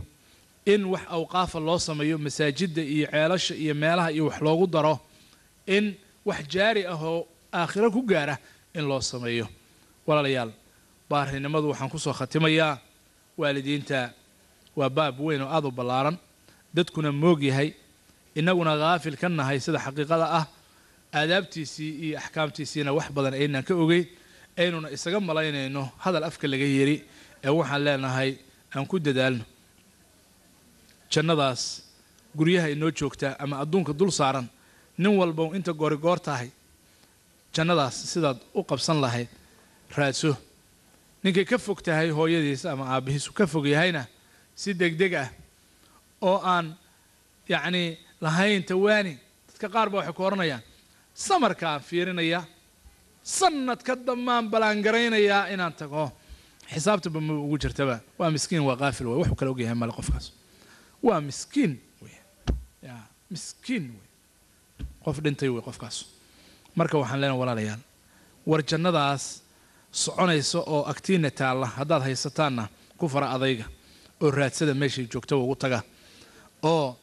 in wax awqaafa loo sameeyo, masaajidda iyo ceelasha iyo meelaha iyo wax loogu daro, in wax jaari ah oo aakhiro ku gaara in loo sameeyo. Walaalayaal, baarinimadu waxaan kusoo khatimayaa, waalidiinta waa baab weyn oo aada u ballaaran, dadkuna moog yahay, innaguna haafil ka nahay sida xaqiiqada ah, aadaabtiisii iyo axkaamtiisiina wax badan aynaan ka ogeyn, aynuna isaga malaynayno hadal afka laga yiri. Ee waxaan leenahay, aan ku dadaalno jannadaas guryaha inoo joogta ama adduunka dul saaran. Nin walba inta goorigoor tahay jannadaas sidaad u qabsan lahayd raadso. Ninkay ka fog tahay hooyadiis ama aabbihiisu ka fog yahayna, si degdeg ah oo aan yacnii lahayn tawaani. Dadka qaar ba waxay ku odhanayaan, samarkaan fiirinaya, sanadka dammaan ballaangaraynayaa inaan tago, xisaabtaba ma ugu jirtaba. Waa miskiin, waa qaafil way, wuxuu kala ogyahay male qofkaas. Waa miskiin wey, ya miskiin wey, qof dhintay wey qofkaas. Marka waxaan leenahay, walaalayaal, war jannadaas soconaysa oo agtiina taalla haddaad haysataanna ku fara adayga oo raadsada, meeshay joogtaba ugu taga oo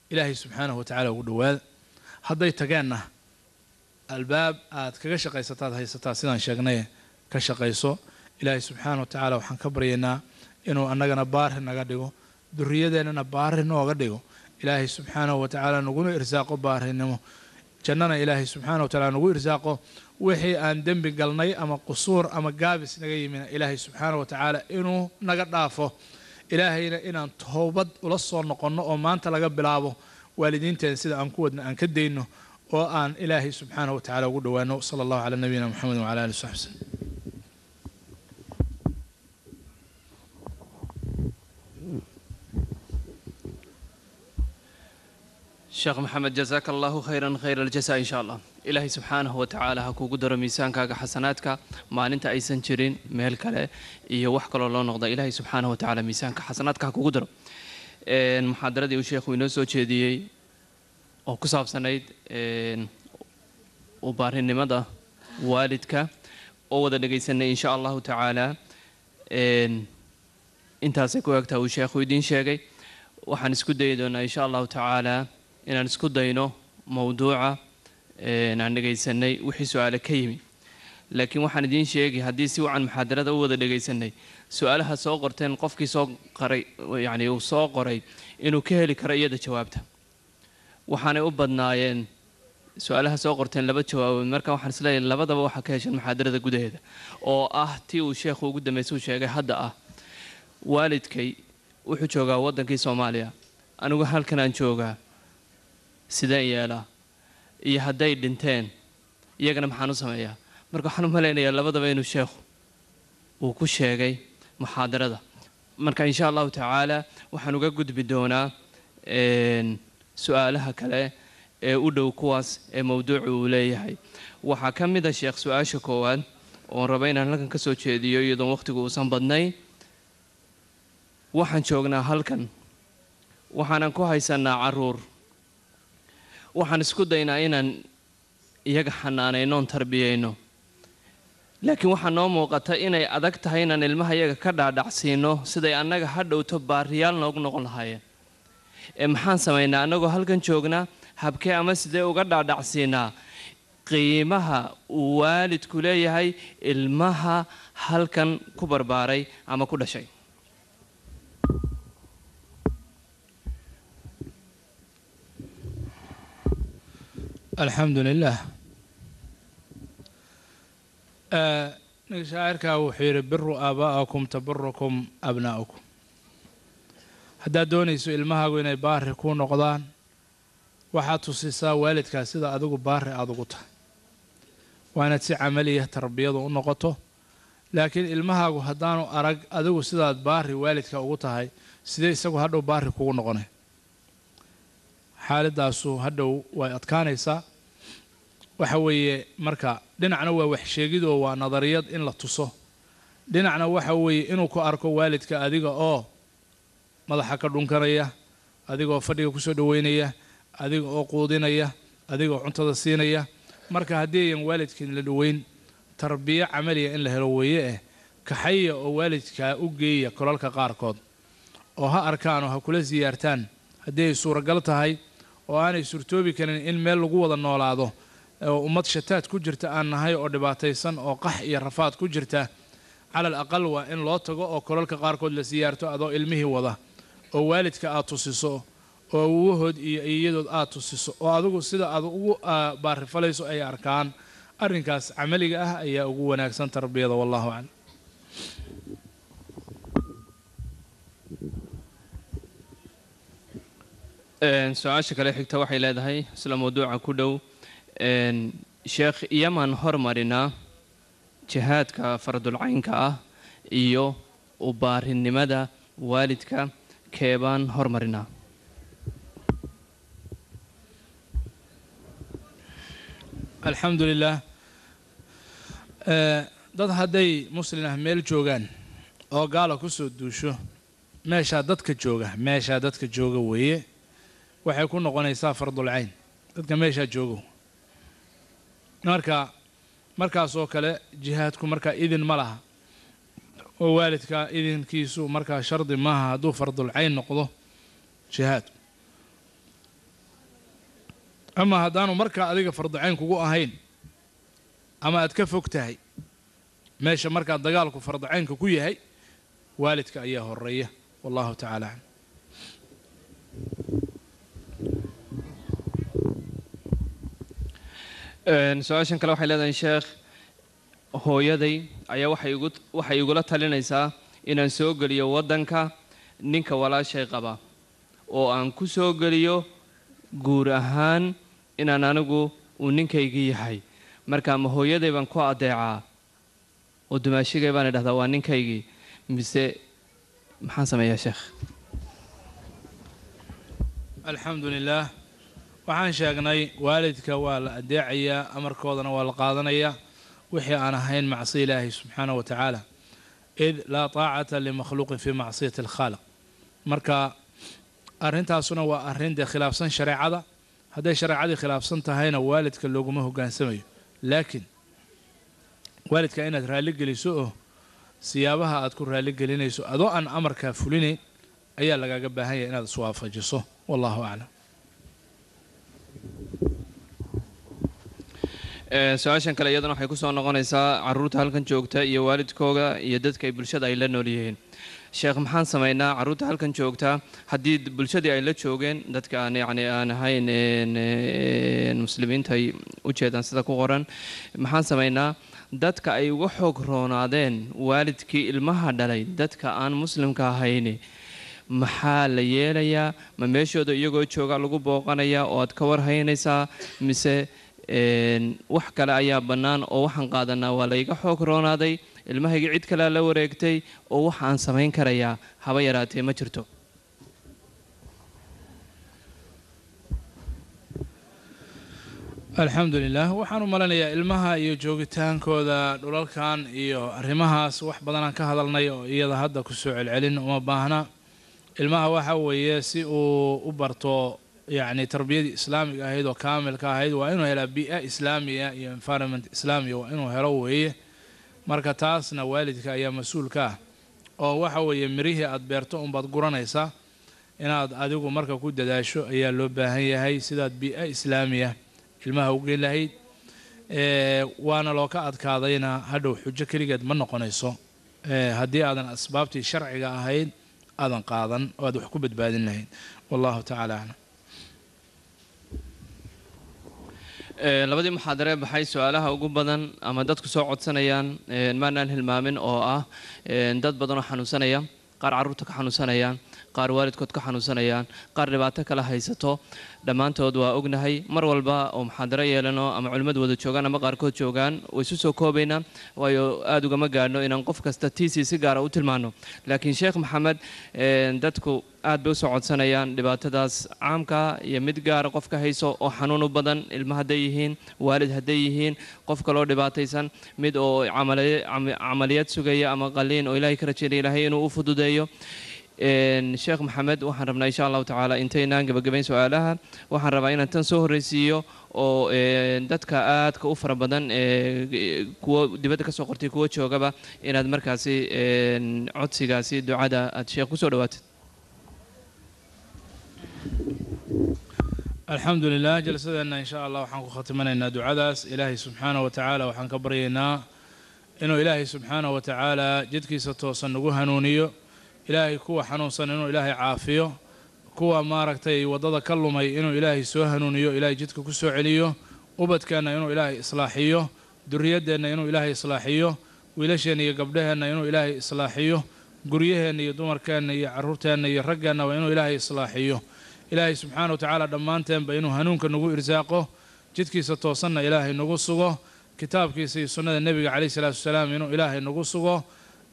Ilaahay subxaanahu wa tacaala ugu dhowaada. Hadday tageenna albaab aad kaga shaqaysataad haysataa, sidaan sheegnay ka shaqayso. Ilaahay subxaana wa tacaala waxaan ka baryaynaa inuu annagana baari naga dhigo, duriyadeennana baari nooga dhigo. Ilaahay subxaanahu wa tacaala naguna irsaaqo baarinimo. Jannana Ilaahay subxaana wa tacaala nagu irsaaqo. Wixii aan dembi galnay ama qusuur ama gaabis naga yimina, Ilaahay subxaana wa tacaala inuu naga dhaafo. Ilaahayna inaan toobad ula soo noqonno oo maanta laga bilaabo waalidiinteen sida aan ku wadna aan ka dayno oo aan Ilaahay subxaana wa tacaala ugu dhowaano. Sala Allahu calaa nabiyina Muxamed wacala alihi wasaxbi wasallam. Sheekh Maxamed, jazaaka Allahu khayran khayra aljaza. Insha Allah Ilaahay subxaanahu wa tacaala ha kuugu daro miisaankaaga xasanaadka maalinta aysan jirin meel kale iyo wax kaloo loo noqda. Ilaahay subxaanahu wa tacaala miisaanka xasanaadka ha kugu daro. Muxaadaradii uu sheekhu inoo soo jeediyey oo ku saabsanayd u baarinimada waalidka oo wada dhegaysanay, insha Allahu tacaala intaasay ku egtaha uu sheekhu idiin sheegay. Waxaan isku dayi doonaa insha Allahu tacaala inaan isku dayno mowduuca aan dhegaysanay wixii su-aale ka yimi, laakiin waxaan idiin sheegi, haddii si wacan muxaadarada u wada dhegaysanay, su-aalaha soo qorteen qofkii soo qoray, yacni uu soo qoray, inuu ka heli karo iyada jawaabta. Waxaanay u badnaayeen su-aalaha soo qorteen laba jawaabood. Marka waxaan isleeyahay labadaba waxaa ka hesheen muxaadarada gudaheeda, oo ah tii uu sheekhu ugu dambeysay uu sheegay hadda ah: waalidkay wuxuu joogaa waddankii Soomaaliya, anigu halkan aan joogaa, sideen yeelaa? Iyo hadday dhinteen iyagana maxaan u sameeyaa? Marka waxaan u malaynayaa labadaba inuu sheekhu uu ku sheegay muxaadarada. Marka insha Allahu tacaala waxaan uga gudbi doonaa su-aalaha kale ee u dhow kuwaas ee mowduucu uu leeyahay. Waxaa ka mid a, sheekh, su-aasha koowaad oon raba inaan halkan ka soo jeediyo iyadoon wakhtigu uusan badnayn. Waxaan joognaa halkan, waxaanan ku haysanaa caruur. Waxaan isku daynaa inaan iyaga xanaanayno oon tarbiyeyno, laakiin waxaa noo muuqata inay adag tahay inaan ilmaha iyaga ka dhaadhacsiino siday annaga ha dhowto baariyaal noogu noqon lahaayeen. Ee maxaan samaynaa annagoo halkan joognaa? Habkee ama sidee uga dhaadhacsiinaa qiimaha uu waalidku leeyahay ilmaha halkan ku barbaaray ama ku dhashay? Alxamdu lilah. Ninka shaacirkaa wuxuu yidhi: "Biruu aabaa'akum tabirukum abnaa'ukum." Haddaad doonayso ilmahaagu inay baari ku noqdaan, waxaad tusisaa waalidkaa sida adigu baari aada ugu tahay. Waa inaad si camaliya tarbiyadu u noqoto, laakiin ilmahaagu haddaanu arag adigu sidaad baari waalidka ugu tahay, sidee isagu hadhow baari kugu noqonay? Xaaladaasu hadhow way adkaanaysaa. Waxa weeye, marka dhinacna waa waxsheegidoo waa nadariyad in la tuso, dhinacna waxa weeye inuu ku arko waalidka adiga oo madaxa ka dhunkanaya, adiga oo fadhiga kusoo dhoweynaya, adiga oo quudinaya, adiga oo cuntada siinaya. Marka haddii ayan waalidkiin la dhoweyn, tarbiyo camaliya in la helo weeye. Kaxaya oo waalidkaa u geeya kolalka qaarkood oo ha arkaan oo ha kula siyaartaan haddii ay suuragal tahay. Oo aanay suurtoobi karin in meel lagu wada noolaado oo ummad shataad ku jirta aan nahay oo dhibaataysan oo qax iyo rafaad ku jirta, cala al aqal waa in loo tago oo kolalka qaarkood la siyaarto adoo ilmihii wada, oo waalidka aad tusiso oo awowahood iyo iyadood aad tusiso, oo adigu sida aad ugu baarifalayso ay arkaan. Arrinkaas camaliga ah ayaa ugu wanaagsan tarbiyada. Wallahu aclam. Su-aasha kale xigta waxay leedahay, isla mawduuca ku dhow: sheekh, iyamaan hormarinaa, jihaadka fardulcaynka ah iyo u baarinimada waalidka, keebaan hormarinaa? Alxamdu lilah. Dad hadday muslin ah meel joogaan oo gaala kusoo duusho, meeshaa dadka jooga, meeshaa dadka jooga weeye, waxay ku noqonaysaa fardulcayn dadka meeshaa joogo. Marka markaasoo kale jihaadku markaa idin ma laha, oo waalidka idinkiisu markaa shardi maaha hadduu fardulcayn noqdo jihaadku. Ama haddaanu markaa adiga farducayn kugu ahayn ama aad ka fog tahay meesha markaa dagaalku farducaynka ku yahay, waalidka ayaa horeeya. Wallahu tacala aclam. Su-aashan kale waxay leedahay, sheekh, hooyaday ayaa waxay igula talinaysaa inaan soo geliyo waddanka ninka walaashay qaba oo aan ku soo geliyo guur ahaan inaan anigu uu ninkaygii yahay. Marka ma hooyaday baan ku adeecaa oo dumaashigay baan idhahdaa waa ninkaygii, mise maxaan sameeyaa, sheekh? Alxamdu lilaah. Waxaan sheegnay waalidka waa la adeecayaa, amarkoodana waa la qaadanayaa wixii aan ahayn macsi Ilaahay subxaanahu wa tacaala, id laa taacata limakhluuqin fii macsiyati alkhaaliq. Marka arrintaasuna waa arrin dee khilaafsan shareecada. Hadday shareecadii khilaafsan tahayna waalidka looguma hoggaansamayo, laakiin waalidka inaad raalli geliso oo siyaabaha aad ku raalli gelinayso adoo aan amarkaa fulinayn ayaa lagaaga baahan yahay inaad iswaafajiso. Wallahu aclam. Su-aashan kale iyadana waxay kusoo noqonaysaa caruurta halkan joogta iyo waalidkooga iyo dadka ay bulshada ay la nool yihiin. Sheekh, maxaan samaynaa carruurta halkan joogta haddii bulshadii ay la joogeen dadka aan yacni aan ahayn muslimiinta ay u jeedaan sida ku qoran? Maxaan samaynaa dadka ay uga xoog roonaadeen waalidkii ilmaha dhalay, dadka aan muslimka ahayni? Maxaa la yeelayaa? Ma meeshooda iyagoo jooga lagu booqanayaa oo aad ka warhaynaysaa, mise wax kale ayaa bannaan oo waxaan qaadanaa waa layga xoog roonaaday, ilmahayga cid kalea la wareegtay oo wax aan samayn karayaa haba yaraatee ma jirto? Alxamdu lilah. Waxaan u malinayaa ilmaha iyo joogitaankooda dhulalkan iyo arrimahaas wax badanaan ka hadalnay oo iyada hadda kusoo celcelin uma baahna. Ilmaha waxa weeye si uu u barto yacni tarbiyadii islaamiga ahayd oo kaamilka ahayd waa inuu helaa bii'a islaamiya iyo environment islaamiya waa inuu helo weeye. Marka taasna waalidka ayaa mas-uul ka ah, oo waxa weeye mirihii aad beerto unbaad guranaysaa. Inaad adigu marka ku dadaasho ayaa loo baahan yahay sidaad bii'a islaamiya ilmaha u geyn lahayd. Waana loo ka adkaadayna hadhow xujo keligeed ma noqonayso haddii aadan asbaabtii sharciga ahayd aadan qaadan oo aad wax ku badbaadin lahayd. Wallahu tacaala aclam. Labadii muxaadaree baxay su-aalaha ugu badan ama dadku soo codsanayaan maanaan hilmaamin, oo ah dad badan oo xanuunsanaya, qaar carruurta ka xanuunsanayaan, qaar waalidkood ka xanuunsanayaan, qaar dhibaato kala haysato. Dhammaantood waa ognahay. Mar walba oo muxaadaro yeelano ama culimmadu wada joogaan ama qaarkood joogaan way isu soo koobaynaa, waayo aada ugama gaadhno inaan qof kasta tiisii si gaara u tilmaano. Laakiin Sheekh Maxamed, dadku aad bay usoo codsanayaan dhibaatadaas caamka iyo mid gaara qofka hayso oo xanuun u badan, ilmo hadday yihiin, waalid hadday yihiin, qof kaloo dhibaataysan, mid oo camaliyad sugaya ama qaliin oo Ilaahay ka rajaynaya Ilaahay inuu u fududeeyo. Sheekh Maxamed, waxaan rabnaa insha Allahu tacaala intaynaan gebagabayn su-aalaha, waxaan rabaa inaan tan soo horreysiiyo oo dadka aadka u fara badan, kuwa dibadda ka soo qortay, kuwa joogaba, inaad markaasi codsigaasi ducada aad sheekh kusoo dhawaatid. Alxamdu lilah. Jalsadeenna insha Allah waxaan ku khatimanaynaa ducadaas. Ilaahay subxaanahu wa tacaala waxaan ka baryaynaa inuu Ilaahay subxaanahu wa tacaala jidkiisa toosan nagu hanuuniyo. Ilaahay kuwa xanuunsan inuu Ilaahay caafiyo, kuwa maaragtay waddada ka lumay inuu Ilaahay soo hanuuniyo, Ilaahay jidka ku soo celiyo, ubadkeenna inuu Ilaahay islaaxiyo, durriyaddeenna inuu Ilaahay islaaxiyo, wiilasheenna iyo gabdhaheenna inuu Ilaahay islaaxiyo, guryaheenna iyo dumarkeenna iyo carruurteenna iyo raggeennaba inuu Ilaahay islaaxiyo. Ilaahay subxaana wa tacaala dhammaanteenba inuu hanuunka nagu irsaaqo, jidkiisa toosanna Ilaahay nagu sugo, kitaabkiisa iyo sunnada Nebiga calayhi salaatu wasalaam inuu Ilaahay nagu sugo.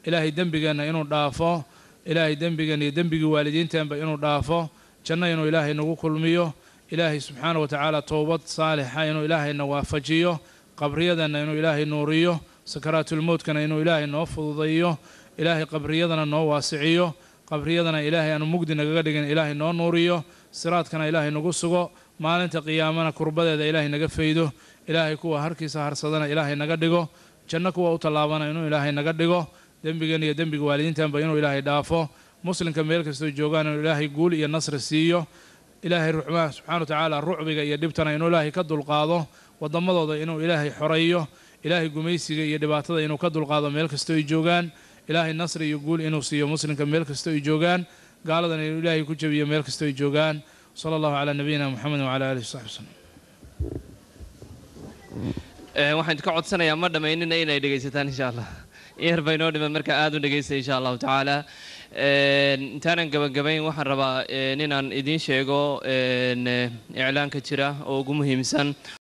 Ilaahay dembigeenna inuu dhaafo, Ilaahay dembigeenna iyo dembigii waalidiinteenba inuu dhaafo, janno inuu Ilaahay nagu kulmiyo. Ilaahay subxaana wa tacaala towbad saalixa inuu Ilaahayna waafajiyo, qabriyadeenna inuu Ilaahay nuuriyo, sakaraatulmowtkana inuu Ilaahay noo fududeeyo, Ilaahay qabriyadana noo waasiciyo, qabriyadana Ilaahay aanu mugdi nagaga dhigin, Ilaahay noo nuuriyo, siraadkana Ilaahay nagu sugo, maalinta qiyaamana kurbadeeda Ilaahay naga faydo. Ilaahay kuwa harkiisa harsadana Ilaahay naga dhigo, janno kuwa u tallaabana inuu Ilaahay naga dhigo, dembigeen iyo dembiga waalidiintanba inuu Ilaahay dhaafo, muslimka meel kastoo joogaan inuu Ilaahay guul iyo nasri siiyo. Ilaahay ruxmaan subxana wa tacaala rucbiga iyo dhibtana inuu Ilaahay ka dulqaado, waddamadooda inuu Ilaahay xoreeyo, Ilaahay gumaysiga iyo dhibaatada inuu ka dulqaado meel kastoo ay joogaan. Ilaahay nasri iyo guul inuu siiyo muslimka meel kastoo ay joogaan, gaaladana inuu Ilaahay ku jabiyo meel kastoo ay joogaan. Sala Allahu calaa nabiyina Muxamed wacala alihi wasaxbi wasalam. Waxaan ka codsanayaa, ma dhammaynina, inay dhegaysataan insha Allah. Yar bay noo dhiman, marka aad u dhegaysta insha Allahu tacaala. Intaanan gabagabayn, waxaan rabaa inaan idiin sheego iclaanka jira oo ugu muhiimsan.